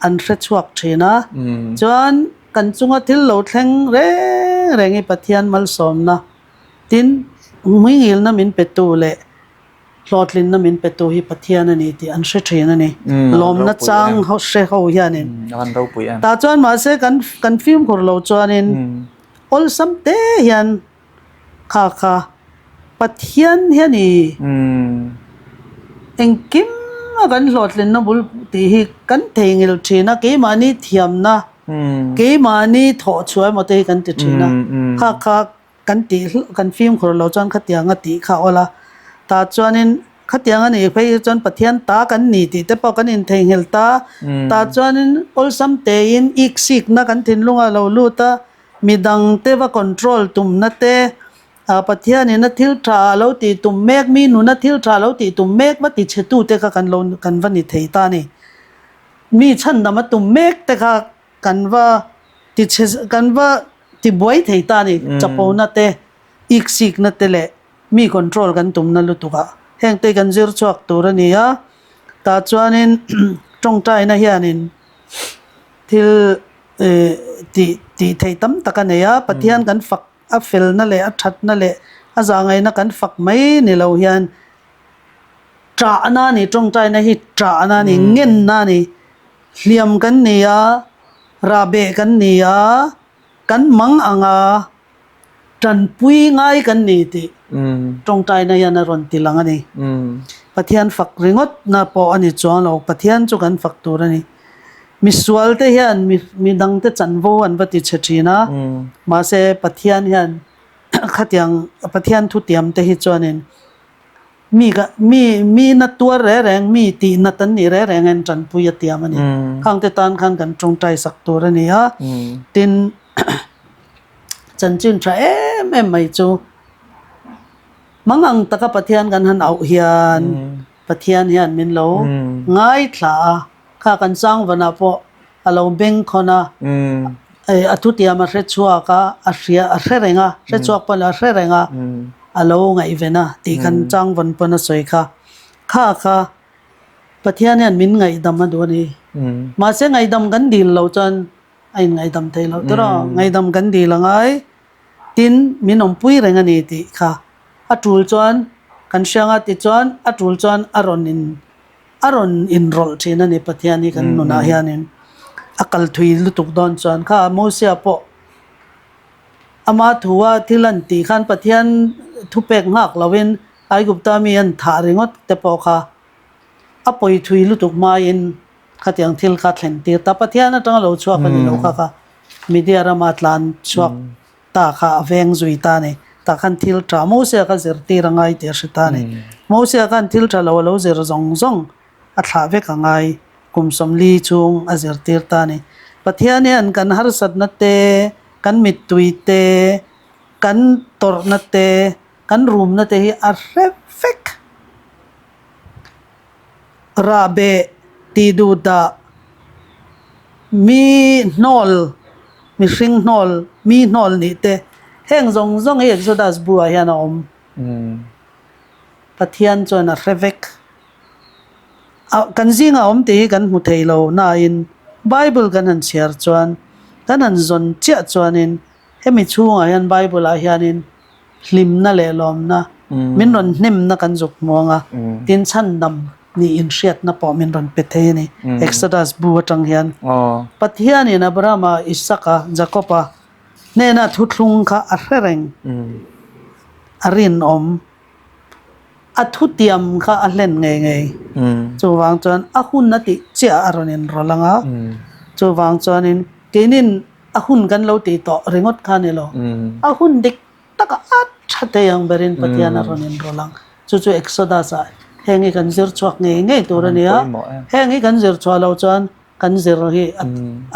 an hre chhuak thin a. Chuan kan chunga thil lo thleng reng reng hi Pathian malsawmna, tin, hmuingilna min petu leh Hlawhtlinna min petu hi Pathian a ni tih an hre thin a ni. Lawmna chang hre ho hianin. Tah chuan mahse kan kan fimkhur lo chuanin awlsam te hian kha kha Pathian hi a ni. Engkim a kan hlawhtlinna bul tih hi kan theihnghilh thin a, keimahni thiamna, keimahni thawhchhuah emaw te hi kan ti thin a. Kha kha Kan tih kan fimkhur lo chuan khatiang a tih kha awl a, tah chuanin khatiang a nih phei hi chuan Pathian ta kan ni tih te pawh kan intheihnghilh ta, tah chuanin awlsam tein iksikna kan thinlung a lo lut a, midang te va control tumna te, ah Pathianin a thil tha a lo tih tum mek, mi nuna thil tha a lo tih tum mek va ti chhe tu te kha kan lo kan va ni thei ta a ni. Mi chhandam a tum mek te kha kan va ti chhe kan va Ti buai thei ta ni, chapona te, iksikna te leh mi control kan tumna lutuk ah heng te kan zir chhuak tur a ni a, tah chuanin tawngtaina hianin thil tih tih theih tam tak a nei a, Pathian kan fak a felna leh a thatna leh a zahngaihna kan fak mai ni lo hian ṭahna a ni, tawngtaina hi ṭahna a ni, ngenna a ni. Hliam kan ni a, rahbeh kan ni a, kan mang ang a, tanpui ngai kan ni tih tawngtaina hian a rawn ti lang a ni. Pathian fak ringawtna pawh a ni chuang lo, Pathian chu kan fak tur a ni. Misualte hian mi dangte chanvo an va ti chhe thin a, mahse Pathian hian khatiang Pathian thutiamte hi chuanin Mi ka mi mi na tuar reng reng mi tih nat an nih reng reng en tanpui a tiam a ni. Khang te tan khan kan tawngtai sak tur a ni a. Tin chanchin tha em em mai chu mang ang taka Pathian kan han auh hian Pathian hian min lo ngaithla a. Kha kan changvanah pawh a lo bengkhawn a, a thutiam a hre chhuak a, a hria a hre reng a, hre chhuak pawn a hre reng a, a lo ngaihven a tih kan changvawn pawn a sawi kha. Kha kha Pathian hian min ngaihdam a duh a ni. Mahse ngaihdam kan dil lo chuan a inngaihdam thei loh tur a, ngaihdam kan dil a ngai. Tin, min awmpui reng a ni tih kha a tul chuan kan hria anga tichuan a tul chuan a rawn in A rawn inrawlh thin a ni Pathian hi kan nunah hianin a kal thui lutuk dawn chuan kha Mosia pawh ama thua thil an tih khan Pathian thupek nghak loin Aigupta mi an thah ringawt te pawh kha a pawi thui lutuk hmain khatiang thil kha thlen tir ta Pathian atanga lo chhuak a ni lo kha kha Media rama tlan chhuak ta kha a veng zui ta a ni. Tah khan thil tha Mosia kha zirtir a ngai tih a hre ta a ni. Mosia khan thil tha lo a lo zir zawng zawng a thlah vek a ngai. Kum 40 chhung a zirtir ta a ni. Pathian hian kan harsatna te, kan mittui te, kan tawrhna te, kan rumna te hi a hre vek. Rahbeh tih duh dah mi hnawl, mihring hnawl, mi hnawl nih te heng zawng zawng hi Exodus bu ah hian a awm. Pathian chuan a hre vek. A kan zingah a awm tih hi kan hmu thei lo nain Bible kan han chhiar chuan kan han zawn chiah chuanin hemi chhungah hian Bible ah hianin hlimna leh lawmna min rawn hnemna kan zuk hmuang a, tin chhandam nih inhriatna pawh min rawn pe thei a ni. Exodus bu atang hian Pathianin Abrahama, Isaka, Jakoba hnena thuthlung kha a hre reng, a rinawm. A thutiam kha a hlen ngei ngei. Chuvang chuan a hun a tih chiah a rawn inrawlh ang a, chuvang chuanin keinin a hun kan lo tih tawh ringawt kha a ni lo. A hun dik taka a tha thei ang berin Pathian a rawn inrawlh ang. Chu chu Exodus ah heng hi kan zir chhuak ngei ngei tur a ni a, heng hi kan zir chhuah loh chuan kan zir hi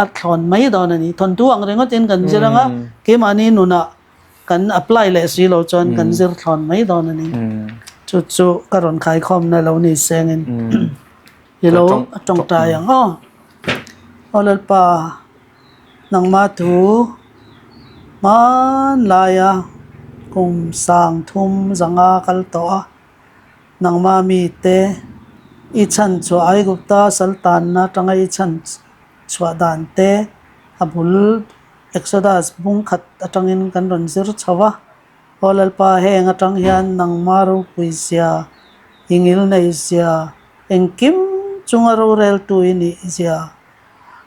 a thlawn mai dawn a ni. Thawnthu ang ringawtin kan zir ang a, keimahni nunah kan apply leh si lo chuan kan zir thlawn mai dawn a ni. Chu chu ka rawn khaikhawmna lo ni sengin i lo tawngtai ang aw. Aw Lalpa, nangmah thu hmanlaia kum sang thum zanga kal tawh a, nangmah mite i chhan chhuah Aigupta saltanna atanga i chhan chhuah dan te a bul Exodus bung khat atangin kan rawn zir chho a, Aw Lalpa heng atang hian nangma ropui zia, i ngil nei zia, engkim chunga roreltu i nih zia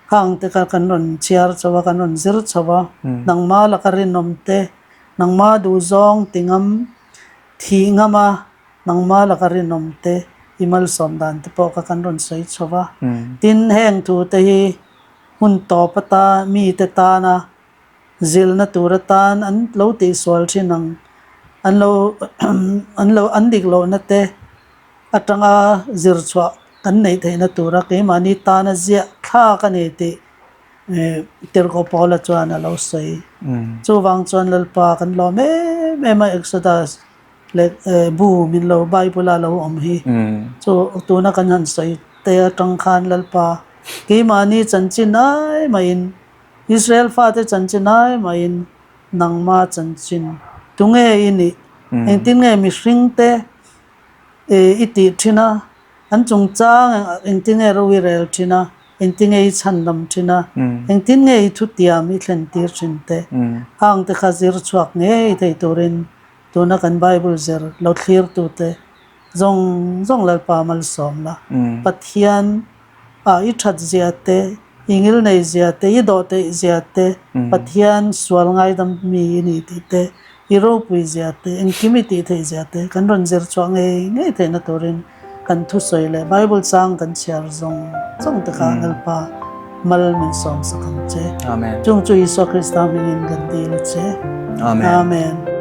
khang te kha kan rawn chhiar chho a, kan rawn zir chho a, nangma laka rinawm te, nangma duhzawng ti ngam, thih ngam a, nangma laka rinawm te, i malsawm dan te pawh kha kan rawn sawi chho a. Tin, heng thu te hi Hmun tawp ata mite tana zilna tur atan an lo tihsual thin ang, an lo an lo an dik lohna te atanga zir chhuah kan neih theihna tura keimahni tana ziah thlak a ni tih Tirhkoh Paula chuan a lo sawi. Chuvang chuan Lalpa kan lawm em em a Exodus leh bu min lo Bible a lo awm hi chu tuna kan han sawi te atang khan Lalpa keimahni chanchin ai maiin Israel fate chanchin ai maiin nangma chanchin tunge i nih engtin nge mihring te i tih thin a an chungchang engtin nge ro i rel thin a engtin nge i chhandam thin a engtin nge i thutiam i thlen tir thin te hang te kha zir chhuak ngei thei turin Tuna kan Bible zir lo thlirtute zawng zawng Lalpa malsawm la. Pathian ah i that zia te, i ngilnei zia te, i dawhtheih zia te, Pathian sual ngaidam mi i ni tih te, i ropui zia te, engkim i tih theih zia te kan rawn zir chhuah ngei ngei theihna turin kan thusawi leh Bible chang kan chhiar zawng zawng te kha Lalpa mal min sawm sak ang che. Amen. Chung chu Isua Krista hmingin kan dil a che. Amen. Amen.